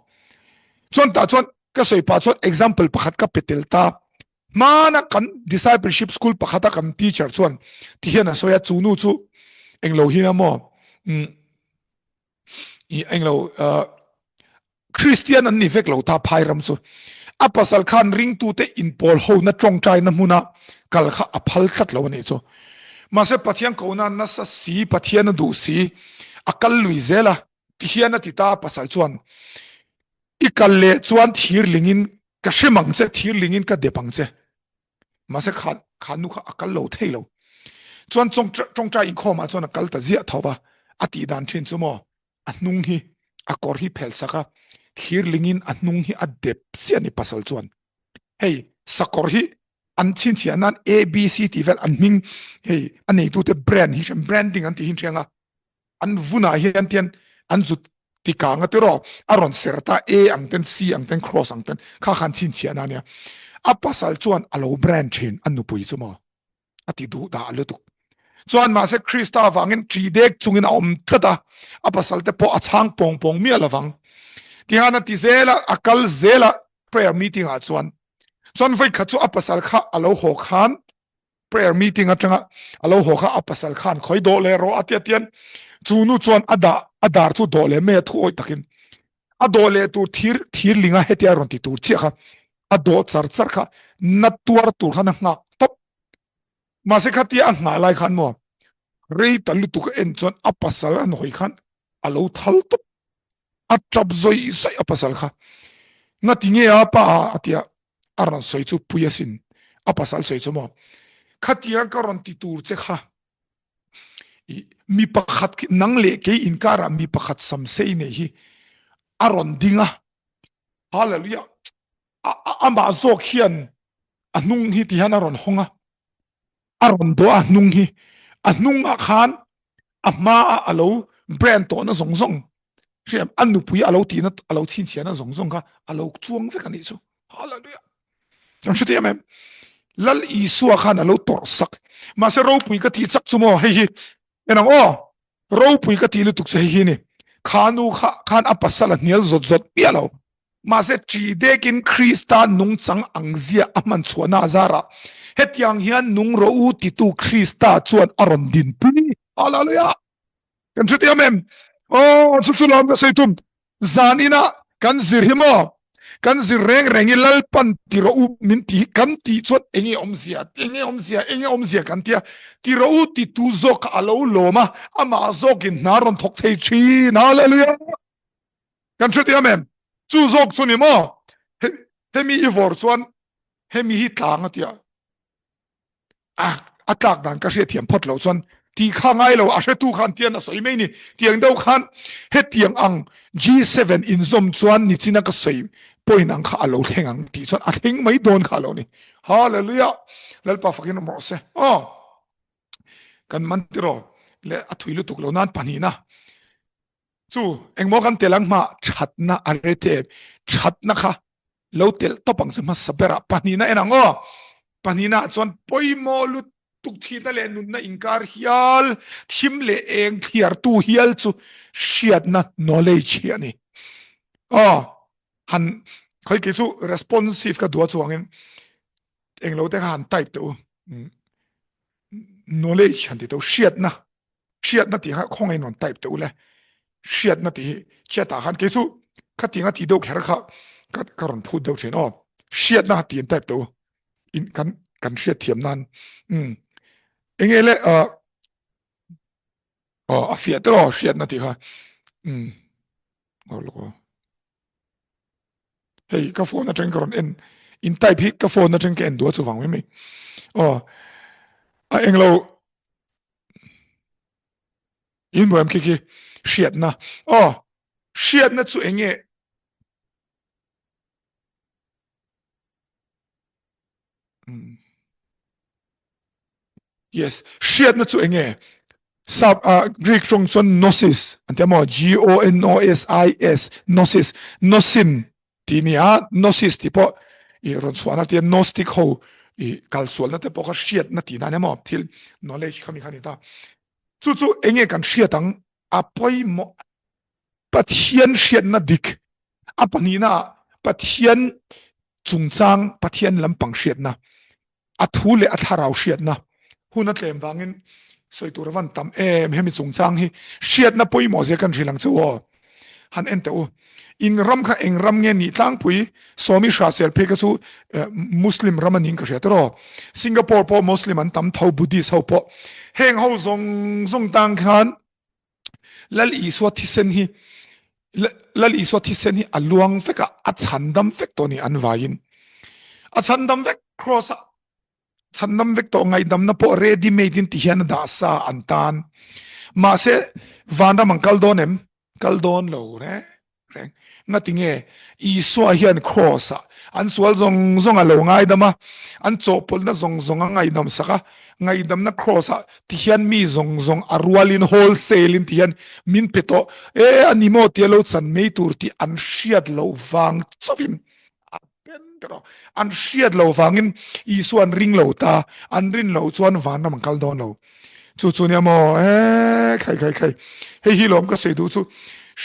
Chuan tah chuan ka sawi pah chuan example pakhat ka pe tel ta. Hmana kan discipleship school pakhata kan teacher chuan ti hian a sawi a, chu nu chu englo hi a maw umm i englo uh, Kristian an ni vek lo ta phai ram chu. A pasal khan ringtute inpawl hona tawngtaina hmuna kal kha a phal tlat lo a nih chu. Mahse Pathian kohna nasa si, Pathian a duh si, a kal lui zel a, tihian a ti ta a pasal chuan, I kal leh chuan thirlingin ka hrem ang che, thirlingin ka dep ang che. Mahse kha kha nu kha a kal lo thei lo. Chuan tawngtai inkhawmah chuan a kal ta ziah tho va, a tih dan thin chu maw a hnung hi a kawr hi phel sak a, thirlingin a hnung hi a dep chiah a ni pasal chuan. Hei sakawr hi an chhinchhiah nan ABC tih vel an hming hei a neitute brand hi hriam branding an tih hi hriang a, an vunah hian tian an zut tikang a tiraw a rawn ser ta A ang ten C ang ten cross ang ten kha khan chhinchhiah na nia. A pasal chuan a lo brand thin a nupui chu maw. a ti duh dah lutuk. Chuan mahse Krista avangin ṭi dek chungin a awm tlat a, a pasalte pawh a chhang pawng pawng miah lovang. Tihian a ti zel a, a kal zel a prayer meeting ah chuan. Chuan vawikhat chu a pasal kha a lo haw khan prayer meeting atanga a lo haw kha a pasal khan khawi dawh leh rawh a tia tian chu nu chuan a dah a dar chu dawh leh mai a thu awih takin a dawh leh tur thir thir linga hetia rawn ti tur chiah kha a dawh char char kha na tuar tur khan a nghak tawp. Mahse khatia a nghah lai khan maw rei ta lutuk a en chuan a pasal an hawi khan a lo thal tawp. A tap zawih zawih a pasal kha. Ngati nge a pa a tia a rawn sawi chu pui asin a pasal sawi chu maw khatia ka rawn ti tur che kha mi pakhat nang leh kei inkarah mi pakhat samsei nei hi a rawn ding a Hallelujah. Amah zawk hian a hnung hi ti hian a rawn hawng a. A rawn dawh a hnung hi. A hnungah khan a hmaah a lo brand tawhna zawng zawng hriam a nupui a lo tihna a lo chhinchhiahna zawng zawng kha a lo chuang vek a nih chu. Hallelujah. Kan hre thiam em? Lal Isua khan a lo tawrh sak. Mahse ropui ka tih chak chu maw hei hi. Enang aw. Ropui ka ti lutuk chu hei hi ni. Kha nu kha khan a pasal a hnial zawt zawt miah lo. Mahse ṭi dekin Krista nungchang ang zia a hman chhuahna a zarah hetiang hian nung rawh u titu Krista chuan a rawn dinpui. Hallelujah! Kan hrethiam em? Aw, chu chu lawm ka sawi tum. Zan ina kan zir hi maw? Kan zir reng reng i Lalpan ti rawh u min ti hi kan tih chuan enge awmzia, enge awmzia, enge awmzia kan tia. Ti rawh u ti tu zawk kha a lo lawm a, amah zawkin hna rawn thawk thei thin. Hallelujah! Kan hrethiam em? Chu zawk chu ni maw? Hemi i vawr chuan hemi hi tlang a tia. A a tlak dan ka hriat thiam phawt loh chuan ti kha ngai lo a hretu khan tian a sawi mai ni tiang deuh khan hetiang ang G7 inzawm chuan nichina ka sawi point ang kha a lo thleng ang tih chuan a thleng mai dawn kha lo ni hallelujah lalpa fakin awm rawh se aw kan man tiraw le a thui lutuk lo nan pahnihna Chu engmaw kan tel ang hma thatna a re te thatna kha lo tel tawp ang chu hmasa berah pahnihna en ang aw. Pahnihna ah chuan pawimawh lutuk thihna leh nunna inkar hial thim leh eng thliartu hial chu hriatna knowledge hi a ni. Aw han khawi kei chu responsive ka duh a chuangin englo te kha han type teh u knowledge han ti teh u hriatna hriatna tih kha khawngaih in rawn type teh u le hriatna tih hi chat ah khan kei chu khatinga tih deuh kher kha ka ka rawn phut deuh thin aw hriatna tih in type teh u in kan kan hriat thiam nan um enge le ah aw a fiah tawh aw hriatna tih kha um aw lawk aw hei ka phone atang ka rawn en in type hi ka phone atang ka en duh a chuvang mai mai aw a englo in buam khi khi hriatna aw hriatna chu enge Yes, hriatna chu enge? Sap uh, Greek tawng chuan gnosis an tia maw? G O N O S I S gnosis gnosin ti ni a gnosis ti pawh i rawn chhuahna tia gnostic ho. I kalsualna te pawh kha hriatna tih nan emaw thil knowledge kha mi kha ni ta. Chu chu enge kan hriat ang a pawimawh Pathian hriatna dik a pahnihna ah Pathian chungchang Pathian lampang hriatna a thu leh a thlarau hriatna hun a tlem vangin sawi tur a van tam em hemi chungchang hi hriatna pawimawh zia kan hrilh ang che u aw han en teh u in ram kha eng ram nge nih tlangpui sawmi hrasel phei kha chu muslim ram anin ka hria tiraw Singapore pawh muslim an tam tho buddhist ho pawh heng ho zawng zawng tang khan Lal Isua thisen hi Lal Isua thisen hi a luang vek a, a chhandam vek tawh ni an vaiin. A chhandam vek cross a chhandam vek tawh ngaihdamna pawh ready made in ti hian a dah sa an tan. Mahse vanram an kal dawn em? Kal dawn lo reng reng. Ngati nge Isua hian cross ah an sual zawng zawng a lo ngaidam a, an chawhpawlhna zawng zawng a ngaihdam sak a, ngaihdamna cross ah ti hian mi zawng zawng a rualin wholesale in ti hian min pe tawh e a ni maw tia lo chan mai tur tih an hriat loh vang chauhin a pen ta rawh. An hriat loh vangin Isua an ring lo ta, an rin loh chuan vanram an kal dawn lo. Chu chu nia maw e khai khai khai hei hi lawm ka sawi duh chu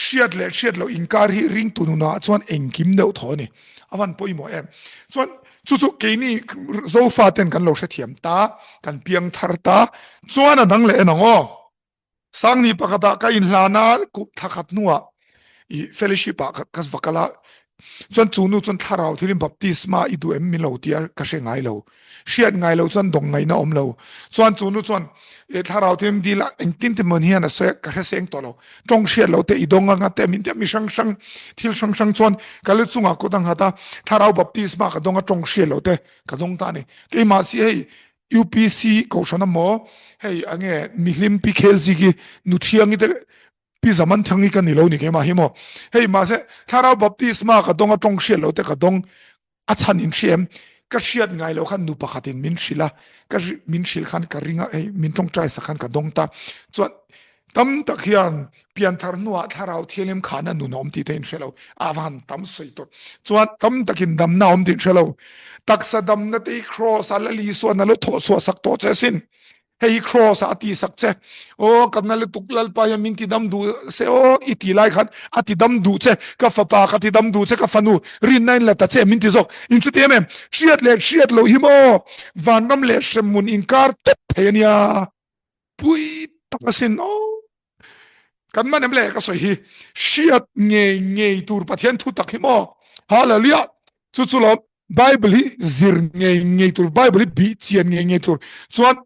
hriat leh hriat loh inkar hi ringtu nunah chuan engkim deuh thaw a ni a van pawimawh em chuan chu chu keini zofa ten kan lo hrethiam ta kan piang thar ta chuan a dang leh en ang aw sangni pakhatah ka inhlan a kup thla khat hnuah i fellowship ah ka va kal a chuan chu nu chuan thlarau thilin baptisma i duh em min lo tia ka hre ngai lo hriat ngai lo chuan dawng ngaihna awm lo chuan chu nu chuan e thlarau thilin dil a engtin te mawn hian a sawi a ka hre seng tawh lo tawng hriat lo te i dawng anga te min tia mi hrang hrang thil hrang hrang chuan ka lu chungah kut a nghat a thlarau baptisma ka dawng a tawng hriat lo te ka dawng ta ni keimah si hei UPC kohhran amaw hei ange mihlim pi khel ziki nu thiangi te Pi Zaman Thangi ka ni lo ni keimah hi maw. Hei mahse Thlarau Baptisma ka dawng a tawng hriat lo te ka dawng a chhan in hria em? Ka hriat ngai lo khan nu pakhat in min hrilh a, ka min hrilh khan ka ring a, hei min tawngtai sak khan ka dawng ta. Chuan tam tak hian pianthar hnuah Thlarau Thianghlim khan a nun a awm tih te in hre lo. A van tam sawi tawh. Chuan tam takin damna a awm tih in hre lo. Taksa damna te hi Kraws a Lal Isua'n a lo thawhchhuah sak tawh che asin. Hei hi cross ah a ti sak che. Aw ka na lutuk Lalpa hian min ti dam duh se aw i ti lai khan a ti dam duh che. Ka fapa ka ti dam duh che ka fanu rinna in la ta che min ti zawk. In chuti em em hriat leh hriat loh hi maw vanram leh hremhmun inkar tawp thei a nia. Pui tak asin aw. Kan man em le ka sawi hi hriat ngei ngei tur Pathian thu tak hi maw. Hallelujah. Chu chu lawm Bible hi zir ngei ngei tur Bible hi bih chian ngei ngei tur chuan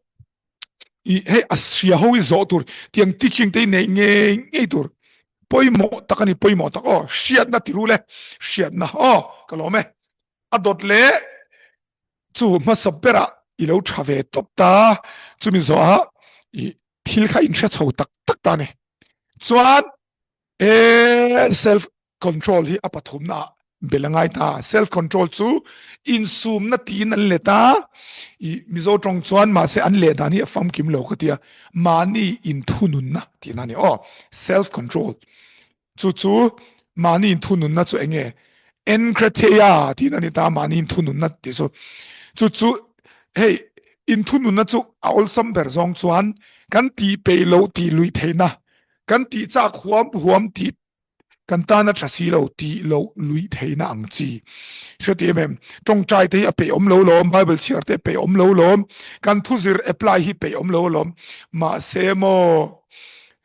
i hei a hria ho hi zawh tur tiang teaching te hi neih ngei ngei tur pawimawh tak ani pawimawh tak aw hriatna ti ru le hriatna aw ka lawm e a dawt leh chu hmasa berah i lo tha ve tawp ta chumi zawhah i thil kha in hre chho tak tak ta ni chuan e self control hi a pathumna ah bel a ngai ta. Self control chu insumna tiin an let a, i Mizo tawng chuan mahse an leh dan hi a famkim lo ka tia, mahni inthununna tihna a ni aw. Self control chu chu mahni inthununna chu eng nge? Enkrateia tiin a ni ta, mahni inthununna tih chu. Chu chu hei inthununna chu a awlsam ber zawng chuan kan tih peih loh tih luih theihna, kan tih chak huam huam tih Kan tan a tha si lo tih loh luih theihna ang chi. Hre em em, tawngtai te hi a peih awm lo lawm, Bible chhiar te a peih awm lo lawm, kan thu zir apply hi peih awm lo alawm. Mahse maw,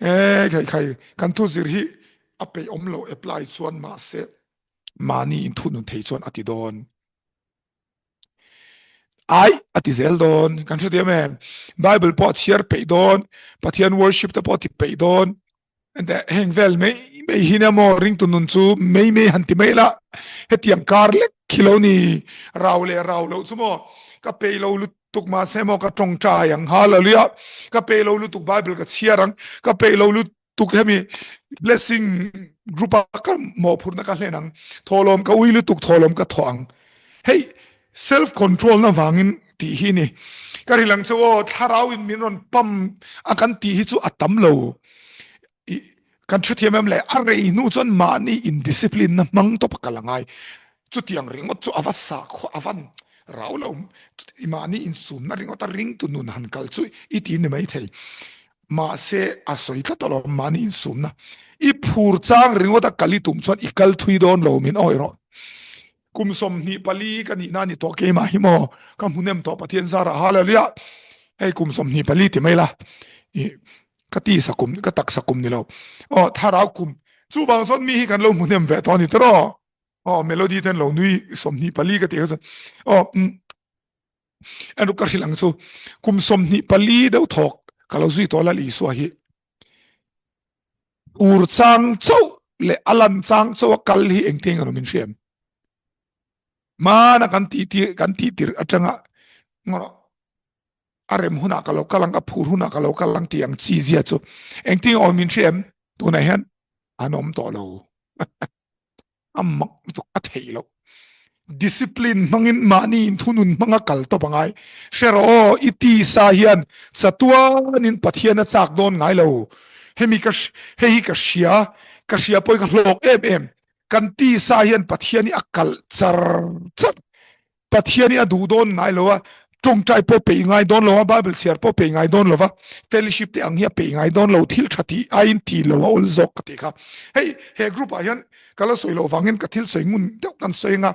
e khai khai, kan thu zir hi a peih awm lo apply chuan mahse mahni inthunun thei chuan a ti dawn. Ai a ti zel dawn, kan hre em em, Bible pawh a chhiar peih dawn, Pathian worship te pawh a ti peih dawn, Ente heng vel mei mei hi nia maw ringtu nun chu mei mei han ti mai la hetiang kar lek khi lo ni rau leh rau loh chu maw ka pei lo lutuk mahse maw ka tawngtai ang hallelujah ka pei lo lutuk bible ka chhiar ang ka pei lo lutuk hemi blessing group a ka mawhphurhna ka hlen ang thawhlawm ka ui lutuk thawhlawm ka thawh ang hei self control na vangin tih hi ni ka ri lang chu aw thlarau in min rawn pam a kan tih hi chu a tam lo kan hrethiam em le a rei hnu chuan mahni in discipline na hmang tawp a kal angai chutiang ringawt chu ava sa khaw avan. Rau lo i mahni insumna ringawt a ringtu nun han kal chu i ti ni mai thei. Mahse a sawi tlat alawm mahni insumna. I phur chang ringawt a kal i tum chuan i kal thui dawn lo min awih rawh. Kum 24 ka nihna a ni tawh keimah hi maw ka hmu nem tawh Pathian zarah Hallelujah. Hei kum 24 ti mai la i ka tisa kum ka taksa kum ni lo. Aw thlarau kum chuvang chuan mi hi kan lo hmu hnem ve tawh a ni tiraw. Aw melody ten lo nui 24 ka ti kha chuan aw en ka hrilh ang chu kum 24 deuh thawk ka lo zui tawh Lal Isua hi ur chang chauh leh a lan chang chauh a kal hi engtiang emaw min hriam mana kan tih tir kan tih tir atanga a rem hunah ka lo kal ang a phur hunah ka lo kal ang tih ang chi zia chu engtiang awm min hriam tunah hian an awm tawh lo a mak lutuk a theih loh discipline hmangin mahni inthunun hmanga kal tawp angai hre rawh aw i tisa hian chatuanin Pathian a chak dawn ngai lo hemi ka hei hi ka hria ka hria pawh hi ka hlawk em em kan tisa hian Pathian hi a kalh char char Pathian hi a duh dawn ngai lo a, tawngtai pawh peih ngai dawn lo a, Bible chhiar pawh peih ngai dawn lo va, fellowship te ang hi a peih ngai dawn lo, thil tha tih aiin ti lo a awl zawk ka tih kha. Hei he group ah hian ka la sawi loh vangin ka thil sawi ngun deuh kan sawi anga,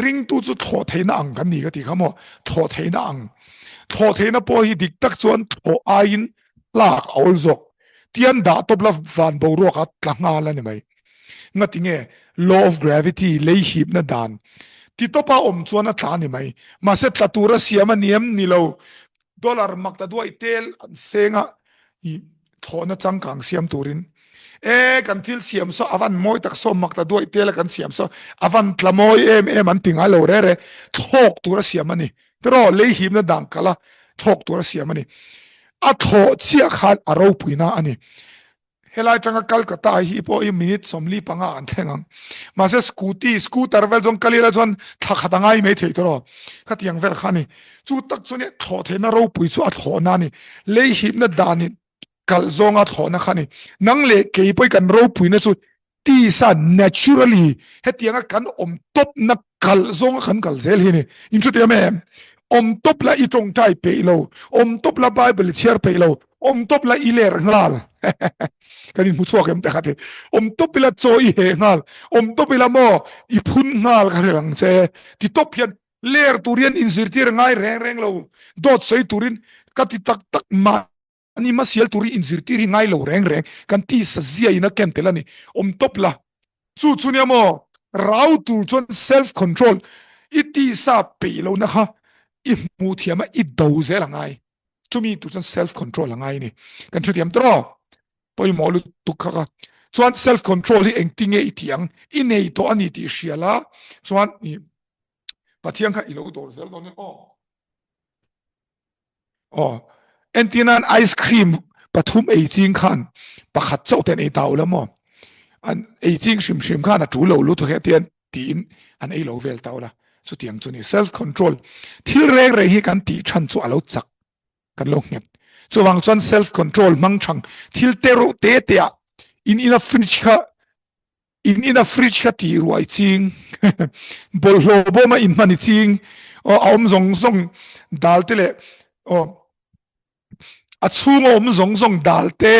ringtu chu thlawh theihna ang kan ni ka tih kha maw, thlawh theihna ang. Thlawh theihna pawh hi dik tak chuan thlawh aiin tlak a awl zawk. Tian dah tawp la van boruak a tla nghal a ni mai. Ngati nge law of gravity lei hipna dan ti tawpa awm chuan a tla ni mai. Mahse tla tura siam a ni em ni lo. Dollar mak ta duai tel an seng a i thlawhna changkang siam turin e kan thil siam saw a van mawi tak saw mak ta duai tel a kan siam saw a van tla mawi em em an ti ngai lo re re thlawk tura siam a ni. Tiraw lei hipna dan kal a thlawk tura siam a ni. A thlawh chiah khan a ropuina a ni. Helai tanga Calcutta hi pawh hi minute 45 an thleng ang. Mahse scooty, scooter vel chuan kal ila chuan thla khat a ngai mai thei tawh. Khatiang vel kha a ni. Chu tak chu nia thlawh theihna ropui chu a thlawhna a ni. Lei hipna danin kalh zawnga thlawhna kha a ni. Nang leh kei pawh hi kan ropuina chu tisa naturally hetianga kan awm tawpna kalh zawnga kan kal zel hi ni. In hrethiam em? Awm tawp la i tawngtai peih lo, awm tawp la Bible i chhiar peih lo, awm tawp la i ler nghal. Kan inhmu chhuak em te kha ti. Awm tawp ila chaw i heh nghal, awm tawp ila maw i phun nghal ka hrilh ang che. Ti tawp hian ler tur hian inzirtir ngai reng reng lo, dawt sawi turin ka ti tak tak mah. Ani hmasial tur hi inzirtir hi ngai lo reng reng, kan tisa zia in a ken tel a ni. Awm tawp la. Chu chu nia maw? Rau tur chuan self control i tisa peih lohna kha i hmuh thiam a, i do zel a ngai. Chumi tur chuan self control a ngai a ni. Kan hrethiam tawh aw? Pawimawh lutuk kha ka. Chuan self control hi engtin nge i tih ang? I nei tawh a ni tih hria la, chuan i Pathian kha i lo dawr zel dawn e aw. Aw, entir nan ice cream pathum ei ching khan pakhat chauh ten ei ta ula maw? An ei ching hrim hrim khan a tul lo lutuk he tian tiin an ei lo vel ta ula. Chutiang chu ni self control thil reng reng hi kan tih than chu a lo chak kan lo nghet. Chuvang chuan self control hmang thang thil te reuh te te ah in ina fridge kha In ina fridge kha tih ruai ching bawlhhlawh bawm a in hman i ching aw a awm zawng zawng dal te leh aw a chhung a awm zawng zawng dal te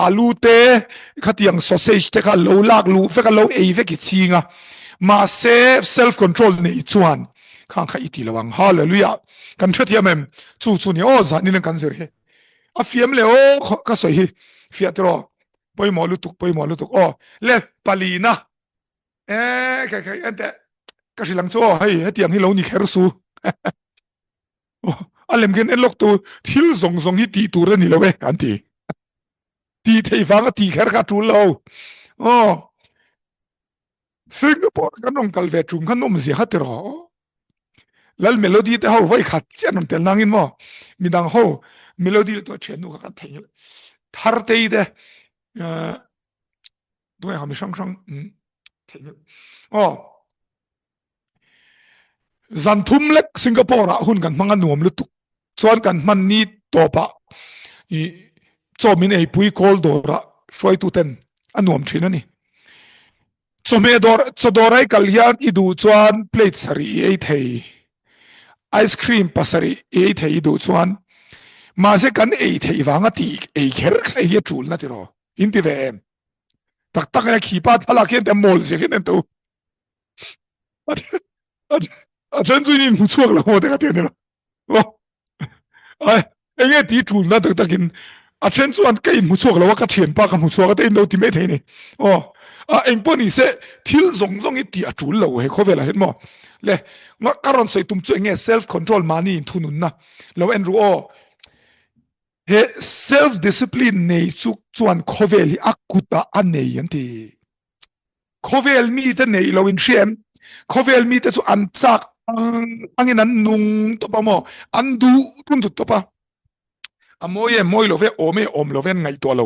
alu te khatiang sausage te kha lo lak luh vek a lo ei vek i ching a mahse self control nei chuan khang kha i ti lo ang hallelujah kan hrethiam em chu chu ni aw zanin kan zir hi a fiam leh aw ka sawi hi fiah tiraw pawimawh lutuk pawimawh lutuk aw le palina e kai kai ente ka hrilang chu aw hei hetiang hi lo ni kher su a lem khian en lawk tu thil zawng zawng hi tih tur a ni lo e an ti ti thei vang a ti kher kha tul lo aw Singapore kan rawn kal ve tum khan awm zia kha ti rawh. Lal Melody te ho vai khat chiah rawn tel nangin maw midang ho Melody le to thian nu kha kan thei thar tei te tunge kha mi hrang hrang thei aw zan thum lek Singapore ah hun kan hmang a nuam lutuk chuan kan hman ni tawpah i chaw min eipui kawl dawrah hruaitu ten a nuam thin a ni. Chawhmeh dawr chaw dawr ai kal hian i duh chuan plate sarih i ei thei. Ice cream pasarih ei thei duh chuan mahse kan ei theih vanga tih ei kher kha hi a tul na tiraw in ti ve em? Tak tak ina khipa thlalak hian te mawl zia hian en tu. A then chu in hmu chhuak lo te ka ti ani lo. Ai enge ti tul na tak takin a then chuan ka in hmu chhuak lo a ka thian pa ka hmu chhuak a te in lo ti mai thei ni. Aw a eng pawh ni se thil zawng zawng hi tih a tul lo he khawvel ah hian maw le ka rawn sawi tum chu enge self control mahni in thunun na lo en ru aw he self discipline nei chu chuan khawvel hi a kut ah a nei an ti. Khawvel mite nei lo in hria em? Khawvel mite chu an chak ang angin an nung tawp a maw? An duh tun tut tawp a. A mawi e mawi lo ve, awm e awm lo ve an ngaihtuah lo.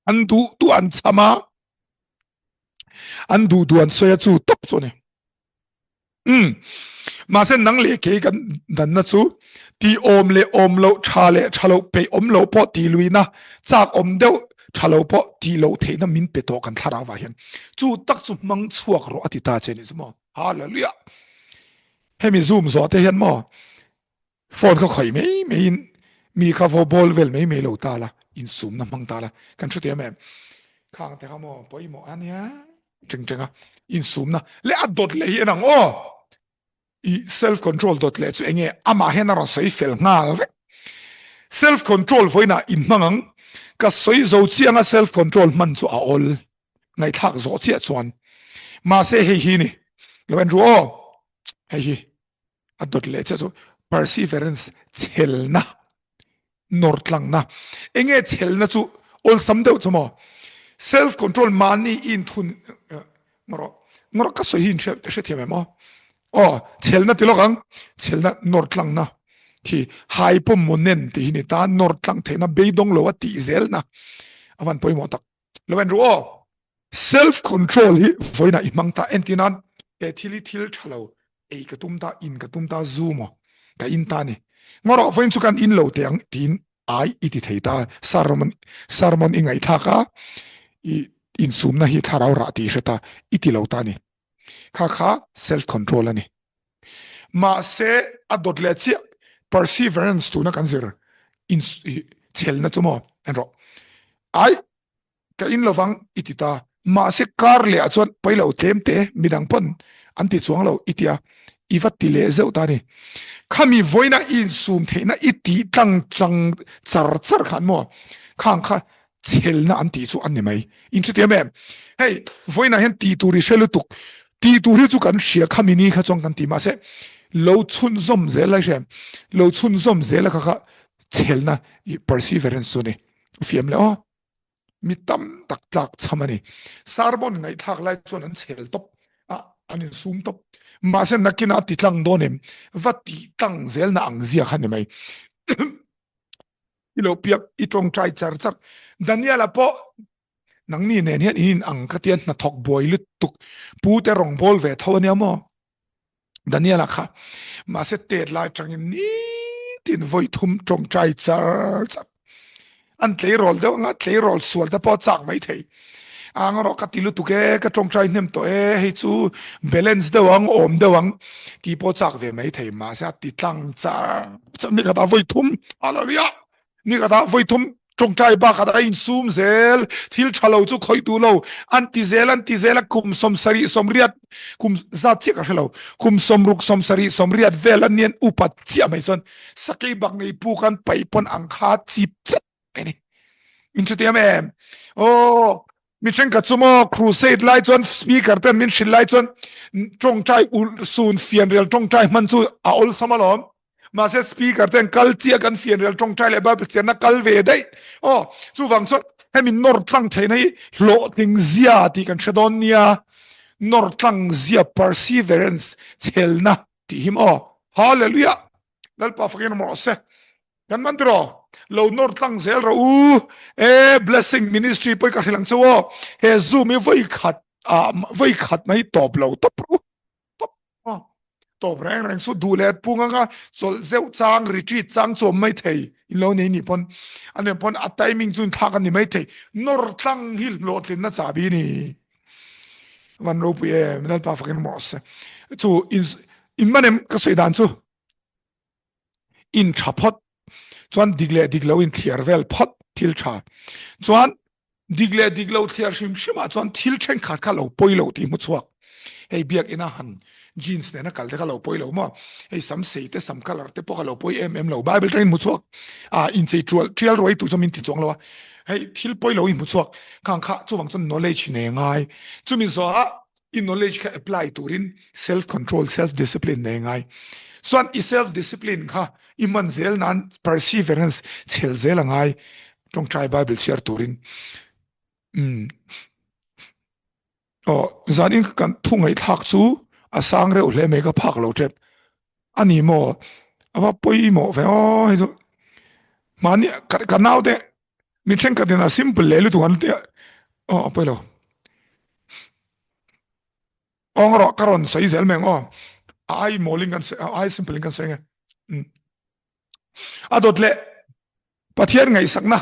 An duh duh an cham a, an duh duh an sawi a chu tawp chu a ni. Umm. Mahse nang leh kei kan danna chu tih awm leh awm loh, tha leh tha loh, peih awm loh pawh tih luihna, chak awm deuh tha lo pawh tih loh theihna min pe tawh kan thlarau vah hian chu tak chu hmang chhuak rawh a ti ta che ni chu maw. Hallelujah. Hemi zoom zawh te hian maw Phone kha khawih mai mai in mi kha vo bawl vel mai mai lo ta la, insumna hmang ta la, kan hre teh em em. Khang te kha maw pawimawh a nia teng teng a, insumna leh a dawt leh hi en ang aw. I self control dawt leh chu enge amah hian a rawn sawi fel nghal vek. Self control vawiinah in hmang ang, ka sawi zo chiang a self control hman chu a awl ngaihthlak zawh chiah chuan. Mahse hei hi ni lo en ru aw, hei hi. A dawt leh chiah chu perseverance chhelna nawr tlangna enge chhelna chu awlsam deuh chu maw self control mahni in thun ngawrh ngawrh ka sawi hi in hrethiam em aw aw chhelna ti lawk ang chhelna nawr tlangna khi hai pawm maw nen tih hi ni ta nawr tlang theihna beidawng lo a tih zelna avan pawimawh tak lo en ru aw Self control hi vawiinah i hmang ta entir nan he thil hi thil tha lo ei ka tum ta in ka tum ta zu maw ka in ta ni ngawrh vawiin chu kan in lo teh ang tiin ai i ti thei ta sermon sermon i ngaihthlak a i insumna hi thlarau rah tih i hre ta i ti lo ta ni kha kha self control a ni mahse a dawt leh chiah perseverance tuna kan zir in chhelna chu maw en rawh ai Ka in lovang i ti ta. Mahse kar leh ah chuan pawi lo tlem te midang pawn an ti chuang lo i tia i va ti leh zeuh ta a ni. Khami vawiina i insum theihna i tih tlang tlang char char khan maw khang kha chhelna an tih chu an ni mai. In hrethiam em? Hei vawiinah hian tih tur i hre lutuk. Tih tur hi chu kan hria khami ni kha chuan kan ti mahse lo chhunzawm zel lai hria em? Lo chhunzawm zel a kha kha chhelna i perseverance chu a ni. U fiam le aw. Mi tam tak tlak cham a ni. Sermon ngaihthlak lai chuan an chhel tawp a, an insum tawp. Mahse nakinah a ti tlang dawn em? Va tih tlang zelna ang zia kha ni mai. I lo piak, i tawngtai char char. Daniel-a pawh nangni nen hian in in ang ka tia hnathawk buai lutuk pu te rawngbâwl ve tho a nia maw? Daniela kha mahse tet lai tangin nitin vawi thum tawngtai char char an tleirawl deuh anga tleirawl sual te pawh chak mai thei ang rawh ka ti lutuk e ka tawngtai hnem tawh e hei chu balance deuh ang awm deuh ang tih pawh chak ve mai thei mahse a ti tlang char char ni khatah vawi thum hallelujah Ni khatah vawi thum tawngtai bakah a insum zel, thil tha lo chu khawih duh lo, an ti zel an ti zel a, kum 70 80 kum zat chiah ka hre lo, kum 60 70 80 vel an nian upa chiah mai chuan sakei bak nei pu khan paih pawn ang kha chip chat mai ni. Min hrethiam em? Aw, mi thenkhat chu maw crusade lai chuan speaker ten min hrilh lai chuan tawngtai sun fianrial tawngtai hman chu a awlsam alawm. Mahse speaker ten kal chiah kan fianrial tawngtai leh Bible chianna kal ve daih. Aw, chuvang chuan hemi nawr tlang theihna hi hlawhtling zia tih kan hre dawn nia. Nawr tlang zia perseverance chhelna tih hi maw. Hallelujah! Lalpa fakin awm rawh se. Kan man tiraw? Lo nawr tlang zel rawh u. E blessing ministry pawh i ka hrilh ang che u aw. He zoom hi vawi khat ah vawi khat mai tawp lo tawp rawh u. Tawp aw. Tawp reng reng chu duh leh pung anga chawlh zeuh chang retreat chang chu awm mai thei in lo nei ni pawn a nen pawn a timing chu inthlak a ni mai thei. Nawr tlang hi hlawhtlinna chahbi a ni. Van ropui em Lalpa fakin rawh se. Chu in in man em ka sawi dan chu. In tha phawt. Chuan dik leh dik lo in thliar vel phawt thil tha. Chuan dik leh dik lo thliar hrim hrim ah chuan thil thenkhat kha lo pawi lo tih hmu chhuak. Hei biakina han jeans nena kal te kha lo pawi lo maw? Hei sam sei te sam colour te pawh kha lo pawi em em lo. Bible tangin hmu chhuak. Ah inchei tual tial ruai tur chu min ti chuang lo a. Hei thil pawi lo in hmu chhuak. Khang kha chuvang chuan knowledge nei ngai. Chumi zawhah i knowledge kha apply turin self control, self discipline nei ngai. Chuan i self discipline kha i hman zel nan perseverance chhel zel a ngai tawngtai Bible chhiar turin. Umm. Aw, zanin kan thu ngaihthlak chu a sang reuh hle mai ka phak lo tep. A ni maw? A va pawimawh ve aw hei chu. Mahni ka naute mi thenkhatin a simple leh lutuk an tia. Aw a pawi lo. Awng rawh ka rawn sawi zel mai ang aw. A ai mawlin kan sawi a ai simple in kan sawi nge. Umm. A dawt leh Pathian ngaihsakna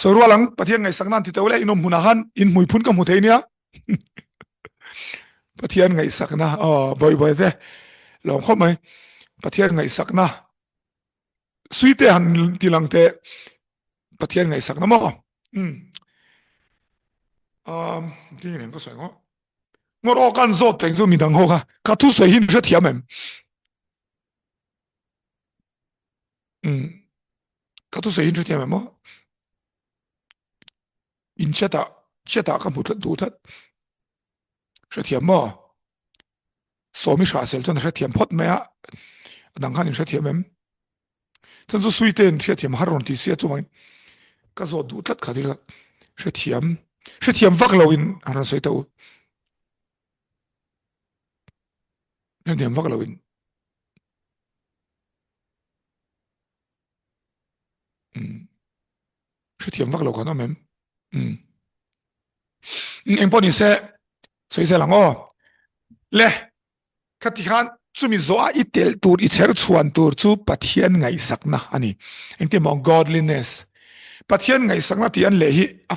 sawi rual ang Pathian ngaihsakna an ti teuh leh inawm hmunah khan in hmui phun ka hmu thei nia Pathian ngaihsakna aw bawi bawi te lawm khawp mai Pathian ngaihsakna suite han ti lang te Pathian ngaihsakna maw um um ti nge ka sawi ngo ngawr aw kan zawt teng chu midang ho kha ka thu sawi hi hrethiam em Um ka thusawi hi hrethiam em aw in chat ah chat ah ka hmu tlat duh tlat hrethiam maw sawmi hra sel chuan a hrethiam phawt mai a a dang khan in hrethiam em chuan chu sui te in hriathiam har rawn ti sia chuvangin ka zawt duh tlat kha thil kha hrethiam hrethiam vak lo in an rawn sawi ta u hrethiam vak lo in. Um hrethiam vak lo kan awm em um eng pawh ni se sawi zel ang aw le khati khan chumi zawh a i tel tur i chher chhuan tur chu Pathian ngaihsakna a ni engtin maw godliness Pathian ngaihsakna tih an leh hi a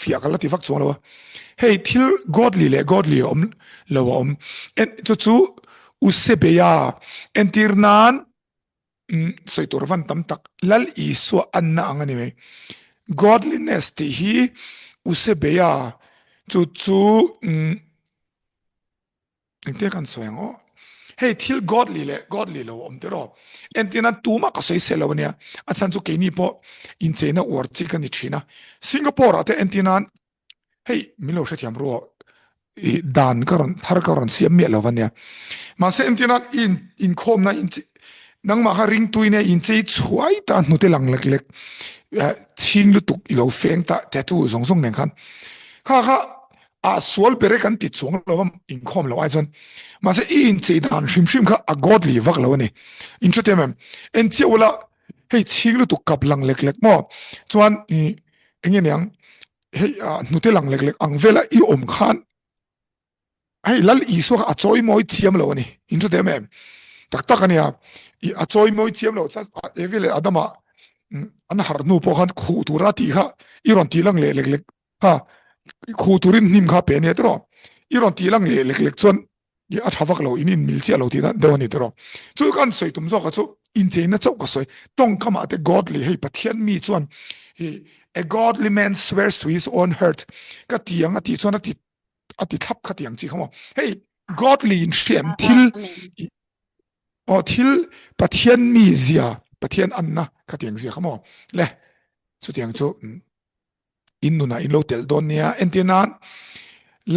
fiah ka la ti vak chuang lo a hei thil godly leh godly a awm lo a awm en chu chu Usebeia entir nan sawi tur van tam tak Lal Isua anna ang a ni mai. Godliness tih hi Usebeia chu chu engtia kan sawi ang aw. Hei thil godly leh godly lo awm tiraw. Entir nan tumah ka sawi seh lo ania. A chhan chu keini pawh incheina uar chi ka ni thin a. Singapore ah te entir nan Hei min lo hrethiam ruah i dan ka rawn thar ka rawn siam miah lo ania. Mahse entirna in inkhawmna in nangmah kha ringtuin e inchei chhuai ta hnute lang lek lek chhing lutuk i lo feng ta tattoo zawng zawng nen khan kha kha a sual ber e kan ti chuang lo a inkhawm lo ai chuan mahse i inchei dan hrim hrim kha a godly vak lo ani. In hrethiam em? En chiah ula hei chhing lutuk kap lang lek lek maw chuan i enge niang hei hnute lang lek lek ang vela i awm khan hei lal Isua kha a chawi mawi chiam lo ani in hre em em tak tak ania i a chawi mawi chiam lo chuan Evi leh Adama an harh hnu pawh khan khuh tura tih kha i rawn tih lang leh lek lek kha khuh turin hnim kha pe ania tiraw i rawn tih lang leh lek lek chuan i a tha vak lo in in mil chiah lo tihna deuh a ni tiraw chu kan sawi tum zawk a chu incheina chauh ka sawi tawngkam ah te godly hei Pathian mi chuan i a godly man swears to his own hurt ka ti ang a tih chuan a ti a ti thlap kha ti ang chi kha maw hei godly in hriam thil aw thil Pathian mi zia Pathian anna kha tiang zia kha maw le chutiang chu in nunah in lo tel dawn nia entir nan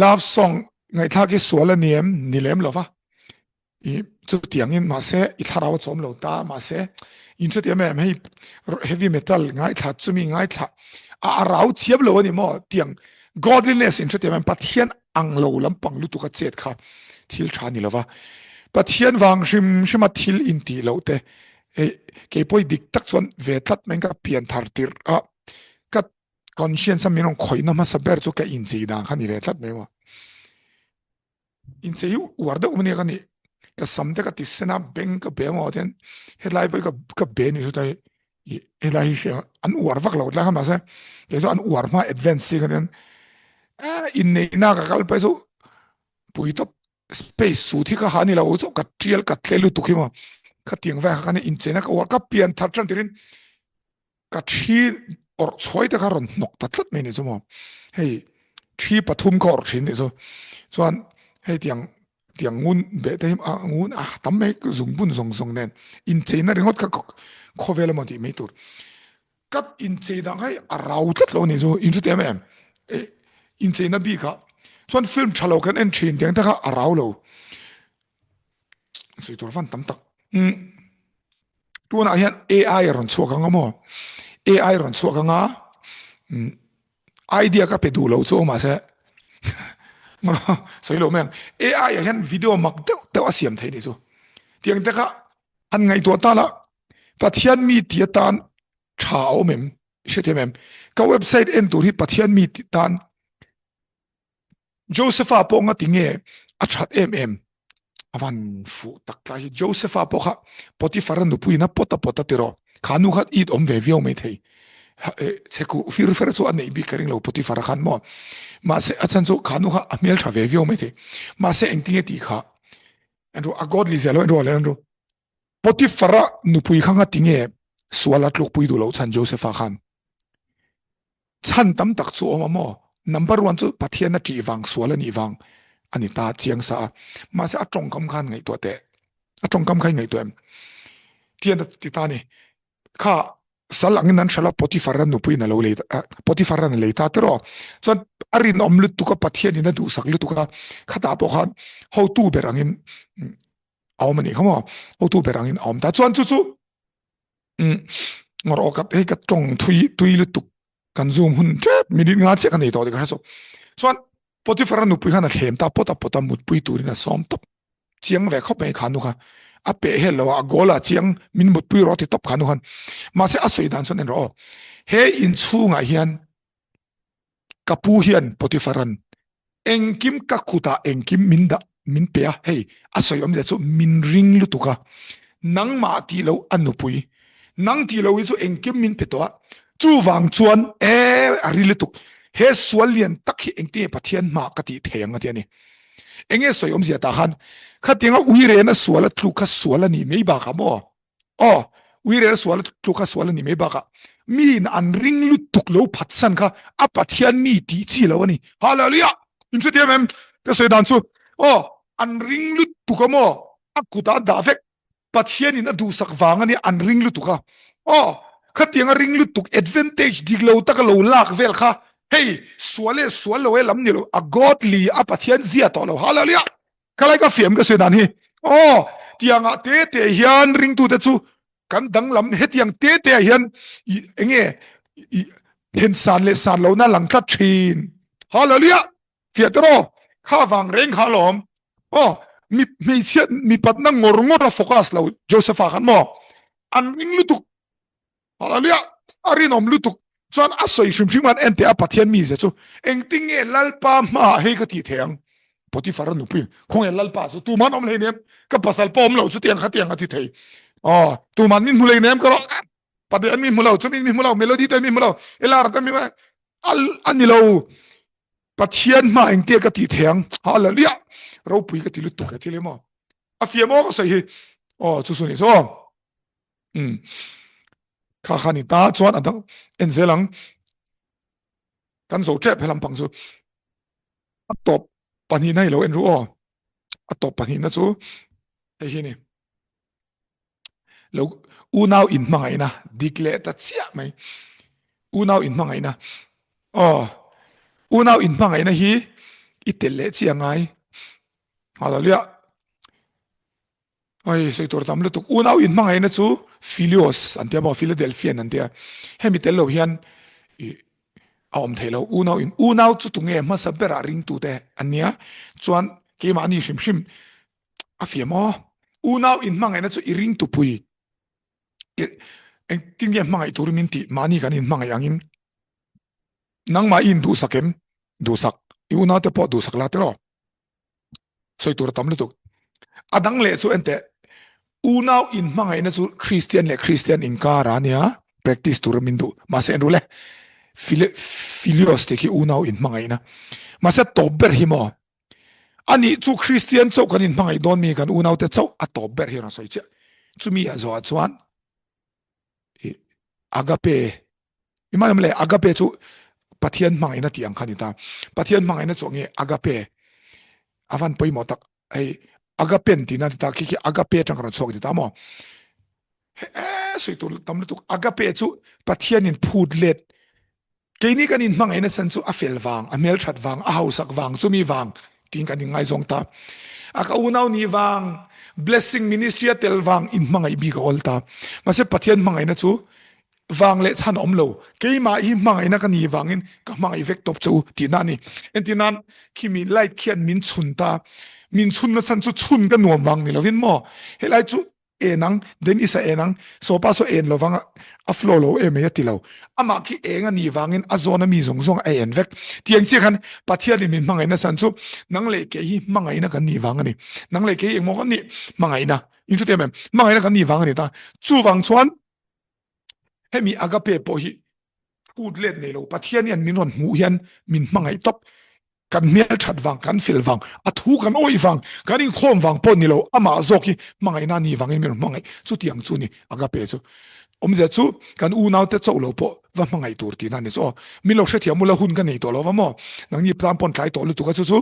love song ngaihthlak hi sual a ni em ni lem lova i chutiangin mahse i thlarau a chawm lo ta mahse in hrethiam em hei heavy metal ngaithla chumi ngaithla a arau thiam lo ani maw tiang godliness in hrethiam em pathian ang lo lampang lutuk a chet kha thil tha ni lova pathian vang hrim hrima thil in tih loh te hei keipawh dik tak chuan ve tlat mai ka pian thar tirh a ka conscience a min rawn khawihna hmasa ber chu ka inchei dan kha ni ve tlat mai maw. Inchei hi uar deuh ania ka nih. Ka sam te ka ti sen a, beng ka be maw ten hetlai pawh hi ka ka be ni saw helai hi hria an uar vak lo tlai kha mahse kei chu an uar hma advance chi kha nen inneihna ka kal phei chu pui tawp. Space suit hi ka ha ni lo chu ka tial ka tle lutuk hi maw. Khatiang vel kha kan incheina ka uar ka pian thar tan tirin ka thi awrh chhuai te kha rawn hnawk ta tlat mai ni chu maw. Hei thi pathum ka awrh thin ni chu. Chuan hei tiang tiang ngun beh te hi a ngun a tam mai zungbun zawng zawng nen incheina ringawt kha khawvel emaw tih mai tur. Ka inchei dang hei a rau tlat lo ni chu in hre em em incheina bik ah chuan film tha lo kan en thin tiang te kha a rau lo sawi tur van tam tak tunah hian AI a rawn chhuak anga maw AI rawn chhuak anga idea ka pe duh lo chu mahse sawi lo mai ang AI ah hian video mak deuh deuh a siam thei ni chu tiang te kha han ngaihtuah ta la Pathian mi ti atan tha a awm em? I hrethiam em? Ka website en tur hi Pathian mi ti tan Josepha pawh nga ti nge a that em em avan fu tak tlai hi Josepha pawh kha Potiphar a nupui in a pawt a pawt a tiraw kha nu kha it awm ve viau mai thei chheku fir fer chu a neih bik ka ring lo Potiphar a khan maw mahse a chhan chu kha nu kha a hmel tha ve viau mai thei mahse engtinge tih kha Andrew a godly zia lo Andrew Andrew Potifara nupui kha ngati nge sual a tlukpui duh loh chhan Josepha khan chhan tam tak chu awm a maw? Number one chu Pathian a ṭih vang sual a nih vang a ni ta chiang sa a. Mahse a ṭawngkam khan ngaihtuah teh. A ṭawngkam kha i ngaihtuah em? Tian a ti ta a ni. Kha sal angin an hralh a Potifara nupuiin a lo lei Potifara'n a lei ta tiraw. Chuan a rinawm lutuk a Pathianin a duhsak lutuk a khatah pawh khan hotu ber angin a awm a nih kha maw hotu ber angin a awm ta chuan chu chu ngawr aw ka hei ka tawng thui tui lutuk kan zoom hun tep minute nga chiah ka nei tawh tih ka hre chu chuan Potiphar a nupui khan a thlem ta pawt a pawt a mutpui turin a sawm tawp chiang ve khawp mai kha nu kha a peh hel lo a goal a chiang min mutpui rawh ti tawp kha nu khan mahse a sawi dan chuan en rawh aw he inchhungah hian Ka pu hian Potiphara'n engkim ka kutah engkim min dah min pe a, hei a sawi awmzia chu min ring lutuk a, nangmah tih loh a nupui, nang tih loh hi chu engkim min pe tawh a, chuvang chuan e a ri lutuk, he sual lian tak hi engtinge Pathian hmaah ka tih thei ang a ti a ni. Enge sawi awmzia tah khan khatianga uirena sual a tluk kha sual a nih mai bakah maw? Aw, uirel sual tluk a sual a ni mai bakah miin an ring lutuk lo phatsan kha a Pathian mi tih chi lo a ni. Hallelujah! In hrethiam em? Ka sawi dan chu aw, an ring lutuk a maw? A kutah a dah vek. Pathianin a duhsak vang a nia an ring lutuk a. Aw, khatiang a ring lutuk advantage dik lo taka lo lak vel kha hei sual e sual lo e lam ni lo, a godly a Pathian zia tawh lo. Hallelujah! Ka lai ka fiam ka sawi dan hi aw tiangah te te hian ringtute chu kan danglam hetiang te te ah hian i enge i then san leh san lohna lang tlat thin. Hallelujah! Fiah te rawh kha vang reng kha alawm aw mi hmeichhia mipatna ngawr ngawr a focus lo Josepha khan maw an ring lutuk Hallelujah! A rinawm lutuk chuan a sawi hrim hrim an en teh a Pathian mi zia chu engtin nge Lalpa hmaah hei ka tih thei ang? Potiphar a nupui khawnge Lalpa chu tuman awm hleinem ka pasal pawh awm lo chu tiang kha tiang a ti thei aw tuman min hmu hleinem ka rawh Pathian mi hmu lo chu min mi hmu lo Melody te mi hmu lo Elara te mi a ni lo Pathian hma engtia ka tih thei ang Hallelujah! Ropui ka ti lutuk he thil hi maw a fiam aw ka sawi hi aw chu chu ni chu aw Um kha kha ni ta chuan a dang en zel ang kan zo tep helam pang chu a tawp pahnihna hi lo en ru aw a tawp pahnihna chu hei hi ni lo unau in hmangaihna dik leh ta chiah mai unau in hmangaihna aw unau in hmangaihna hi i tel leh chiah ngai hallelujah Oi, sawi tur tam lutuk. Unau inhmangaihna chu Philios an tia maw, Philadelphian an tia. Hemi tel lo hian i a awm thei lo. Unau in unau chu tunge hmasa berah ringtute an nia. Chuan keimahni hrim hrim a fiam aw. Unau inhmangaihna chu i ringtupui engtin nge hmangaih turin min tih mahni kan inhmangaih angin nangmah i induhsak em? Duhsak. I unaute pawh duhsak la tiraw? sawi tur a tam lutuk. A dang leh chu enteh, unau inhmangaihna chu Kristian leh Kristian inkar a nia, practice tur a min duh. Mahse en ru le, Philios tih khi unau inhmangaihna. Mahse tawp ber hi maw? Anih chu Kristian chauh kan inhmangaih dawn mi kan unaute chauh a tawp ber hi a rawn sawi chiah. Chumi a zawh chuan agape iman le agape chu Pathian hmangaihna tih ang kha ni ta. Pathian hmangaihna chu nge agape avan pawimawh tak hei agapen tihna ni ta khi khi agape atang rawn chhuak ni ta maw. He sui tur tam lutuk agape chu Pathianin phut let Keini kan inhmangaihna chan chu a fel vang, a hmelthat vang, a hausak vang, chumi vang tiin kan inngaizawng ta. A ka unau nih vang, blessing ministry a tel vang inhmangaih bik a awl ta. Mahse Pathian hmangaihna chu vang leh chhan a awm lo. Keimah hi hmangaihna ka nih vangin ka hmangaih vek tawp che u tihna a ni. Entirnan, khimi light khian min chhun ta. Min chhunna chhan chu chhun ka nuam vang ni lovin maw? Helai chu en ang, Dennis a en ang, Sopa saw en lovang a flow lo em mai a ti lo. Amah khi eng a nih vangin a zawn a mi zawng zawng a en vek. Tiang chiah khan Pathian in min hmangaihna san chu nang leh kei hi hmangaihna kan nih vang a ni. Nang leh kei engmaw kan nih? Hmangaihna. In hre em em? Hmangaihna kan nih vang a ni ta. Chuvang chuan hemi agape pawh hi phut let nei lo Pathian hian min rawn hmuh hian min hmangaih tawp. Kan hmel that vang, kan fel vang, a thu kan awih vang, kan inkhawm vang pawh ni lo, amah zawk hi hmangaihna a nih vangin min rawn hmangaih. Chutiang chu ni agape chu. Awmzia chu kan unaute chauh lo pawh va hmangaih tur tihna a ni chu aw. Min lo hrethiam ula hun ka nei tawh lo va maw? Nangni plan pawn tlai tawh lutuk a chu chu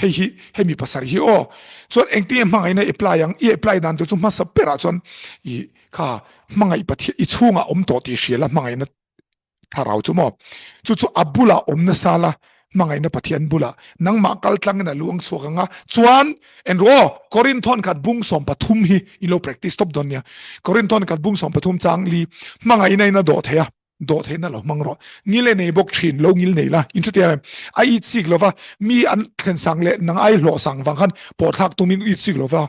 hei hi hemi pasarih hi aw. Chuan engtinge hmangaihna i apply ang? I apply dan tur chu hmasa berah chuan i kha hmangaih Pathian i chhungah awm tawh tih hria la hmangaihna thlarau chu maw chu chu a bulah awm nasa la hmangaihna Pathian bulah nangmah kal tlangin a luang chhuak anga chuan en ru aw Korinthon khat bung 13 hi i lo practice top dawn nia Korinthon khat bung 13 chang li hmangaihna in a dawh thei a dawh theihna lo hmang rawh ngil e nei bawk thin lo ngil nei la in chutia em a it sik lova mi an thlen sang leh nang ai hlawh sang vang khan pawh thlak tumin it sik lova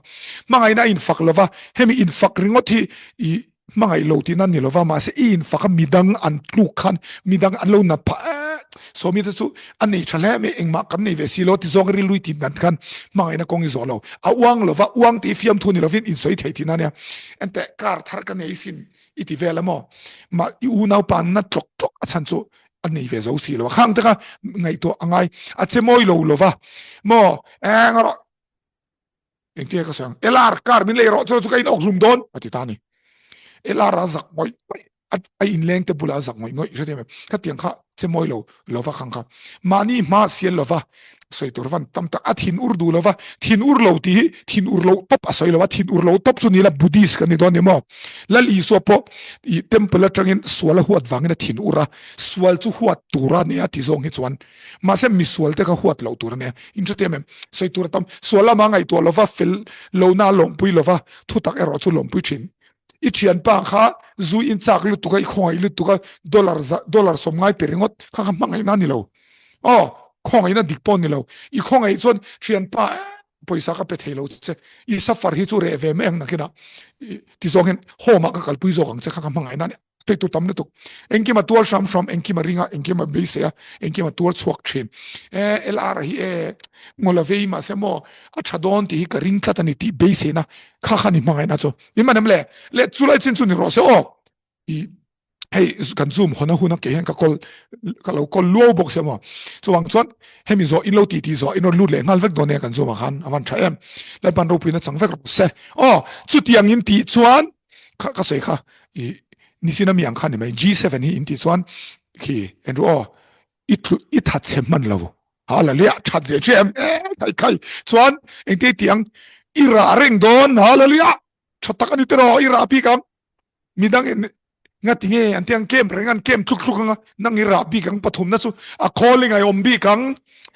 hmangaihna in fak lova hemi in fak ringawt hi i hmangaih lo tihna ni lova mahse i infak a midang an tluk khan midang an lo nat phah eh sawmi te chu a nei tha hle mai engmah kan nei ve si lo ti zawng rilui tih dan khan hmangaihna kawng i zawh lo a uang lova uang tih fiam thu ni lovin in sawi thei tihna nia enteh car thar ka nei sin i ti vel a maw mah i unau pa na tlawk tlawk a chhan chu a nei ve zo si lo khang te kha ngaihtuah a ngai a che mawi lo lova maw eng rawh Engtia ka sawi ang? LR car min lei rawh chu chu ka in awk hlum dawn a ti ta ni. LR a zak ngawih ngawih a inleng te bulah a zak ngawih ngawih hrethiam em? Khatiang kha che mawi lo lova khang kha mahni hma sial lova sawi tur van tam tak a thin ur duh lova thin ur lo tih hi thin ur lo tawp a sawi lo a thin ur lo tawp chu ni la Buddhist kan ni dawn ni maw? Lal Isua pawh i temple atangin sual a huat vangin a thin ur a sual chu huat tur a nia ti zawng hi chuan mahse misual te kha huat loh tur a nia in hrethiam em sawi tur a tam sual lama ngaihtuah lova fel lohna a lawmpui lova thutak erawh chu lawmpui thin i thianpa kha zu in chak lutuk a i khawngaih lutuk a dollar za dollar sawm ngai pe ringawt kha kha hmangaihna a ni lo aw khawngaihna dik pawh a ni lo i khawngaih chuan thianpa pawisa ka pe thei lo che i safar hi chu reh ve mai ang nakinah ti zawng hian home ah ka kalpui zawk ang che kha kha hmangaihna a ni. Feitu tam lutuk. Engkim a tuar hram hram, engkim a ring a, engkim a beisei a, engkim a tuar chhuak thin. E, LR hi e, ngaw la vei mahse maw, a tha dawn tih hi ka ring tlat a ni tih beiseina kha kha ni hmangaihna chu. Ni man em le? Le chulai chin chu ni rawh se aw. I hei kan zoom hawn a hun a ke hian ka call ka lo call luau bawk se maw. Chuvang chuan hemi zawh in lo ti ti zawh in rawn lut leh nghal vek dawn nia kan zoom ah khan a van tha em. Lalpan ropuina chang vek rawh se. Aw, chutiang in tih chuan kha ka sawi kha i nichina mi ang kha ni mai G7 hi in tih chuan khi en ru aw i tlu i that chhe hman lo hallelujah that ze che em e khai khai chuan engte tiang i ra reng dawn hallelujah tha tak ani tero i ra bik ang midang in ngati nge an tiang kem reng an kem thluk thluk anga nang i ra bik ang pathum na chu a calling ai om bik ang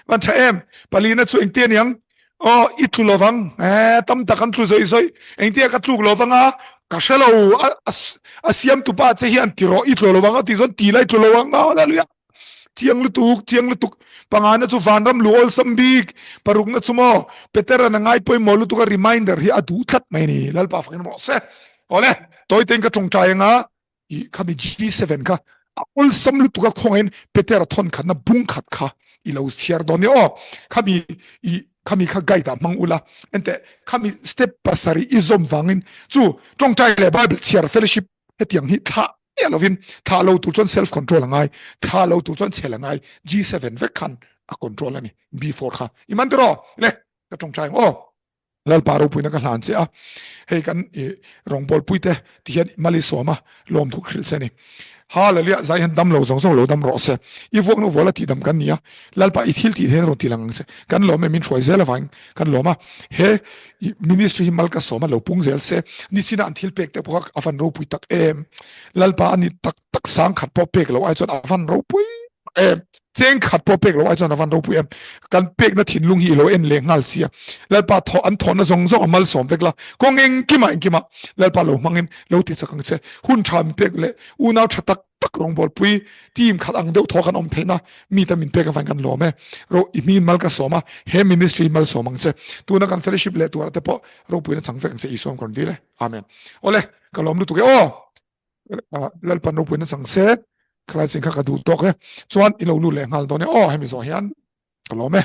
van tha em palina chu engte niang Aw, i tlu lovang. Eh, tam tak an tlu zawih zawih. Engtia ka tluk lovang a, ka hre lo. A, a, a siamtupa che hian ti rawh, i tlu lovang a ti chuan ti la i tlu lovang. Hallelujah. Chiang lutuk, chiang lutuk. Pangana chu vanram lu awlsam bik. Parukna chu maw, Peteran a ngai pawimawh lutuk a reminder hi a duh tlat mai ni. Lalpa fakin rawh se. Awle, tawitein ka tawngtai anga i khami G7 kha a awlsam lutuk a khawngin Petera thawn khatna bung khat kha i lo chhiar dawn ni aw khami i khami kha guide ah hmang ula ente khami step pasarih i zawm wangin chu tawngtai leh Bible chhiar fellowship hetiang hi thlah miah lovin thlah lo tur chuan self control a ngai thlah lo tur chuan chhel a ngai G7 vek khan a control ani B4 kha i man tiraw le ka tawngtai ang aw. Lalpa ropuina ka hlan che a, hei kan i rawngbawlpui te ti hian mal i sawm a, lawmthu ka hrilh che a ni. Hallelujah, zai hian dam lo zawng zawng lo dam rawh se. I vuakna vual a tihdam kan ni a, Lalpa i thil tih hian rawn ti lang ang che. Kan lawm e, min hruai zel avangin kan lawm a, he ministry hi mal ka sawm a, lo pung zel se. Nichina an thil pek te pawh kha a van ropui tak em. Lalpa a ni tak tak sang khat pawh pek lo ai chuan a van ropui tak em. Cheng khat pawh pek lo ai chuan a van ropui em. Kan pekna thinlung hi i lo en leh nghal sia. Lalpa thawh an thawhna zawng zawng a malsawm vek la. Kawng engkimah engkimah Lalpa lo hmangin lo ti chak ang che. Hun tha min pek leh unau tha tak tak rawngbawlpui team khat ang deuh thaw kan awm theihna mi te min pek avangin kan lawm e. Ro i hmingin mal ka sawm a, he ministry malsawm ang che. Tuna kan fellowship leh turah te pawh ropuina chang vek ang che Isua ka rawn dil e. Amen. Awle, ka lawm lutuk e aw. Lalpan ropuina chang se, khalai chin kha ka duh tawk e. Chuan i lo lut leh nghal dawn e aw hemi zawh hian ka lawm e.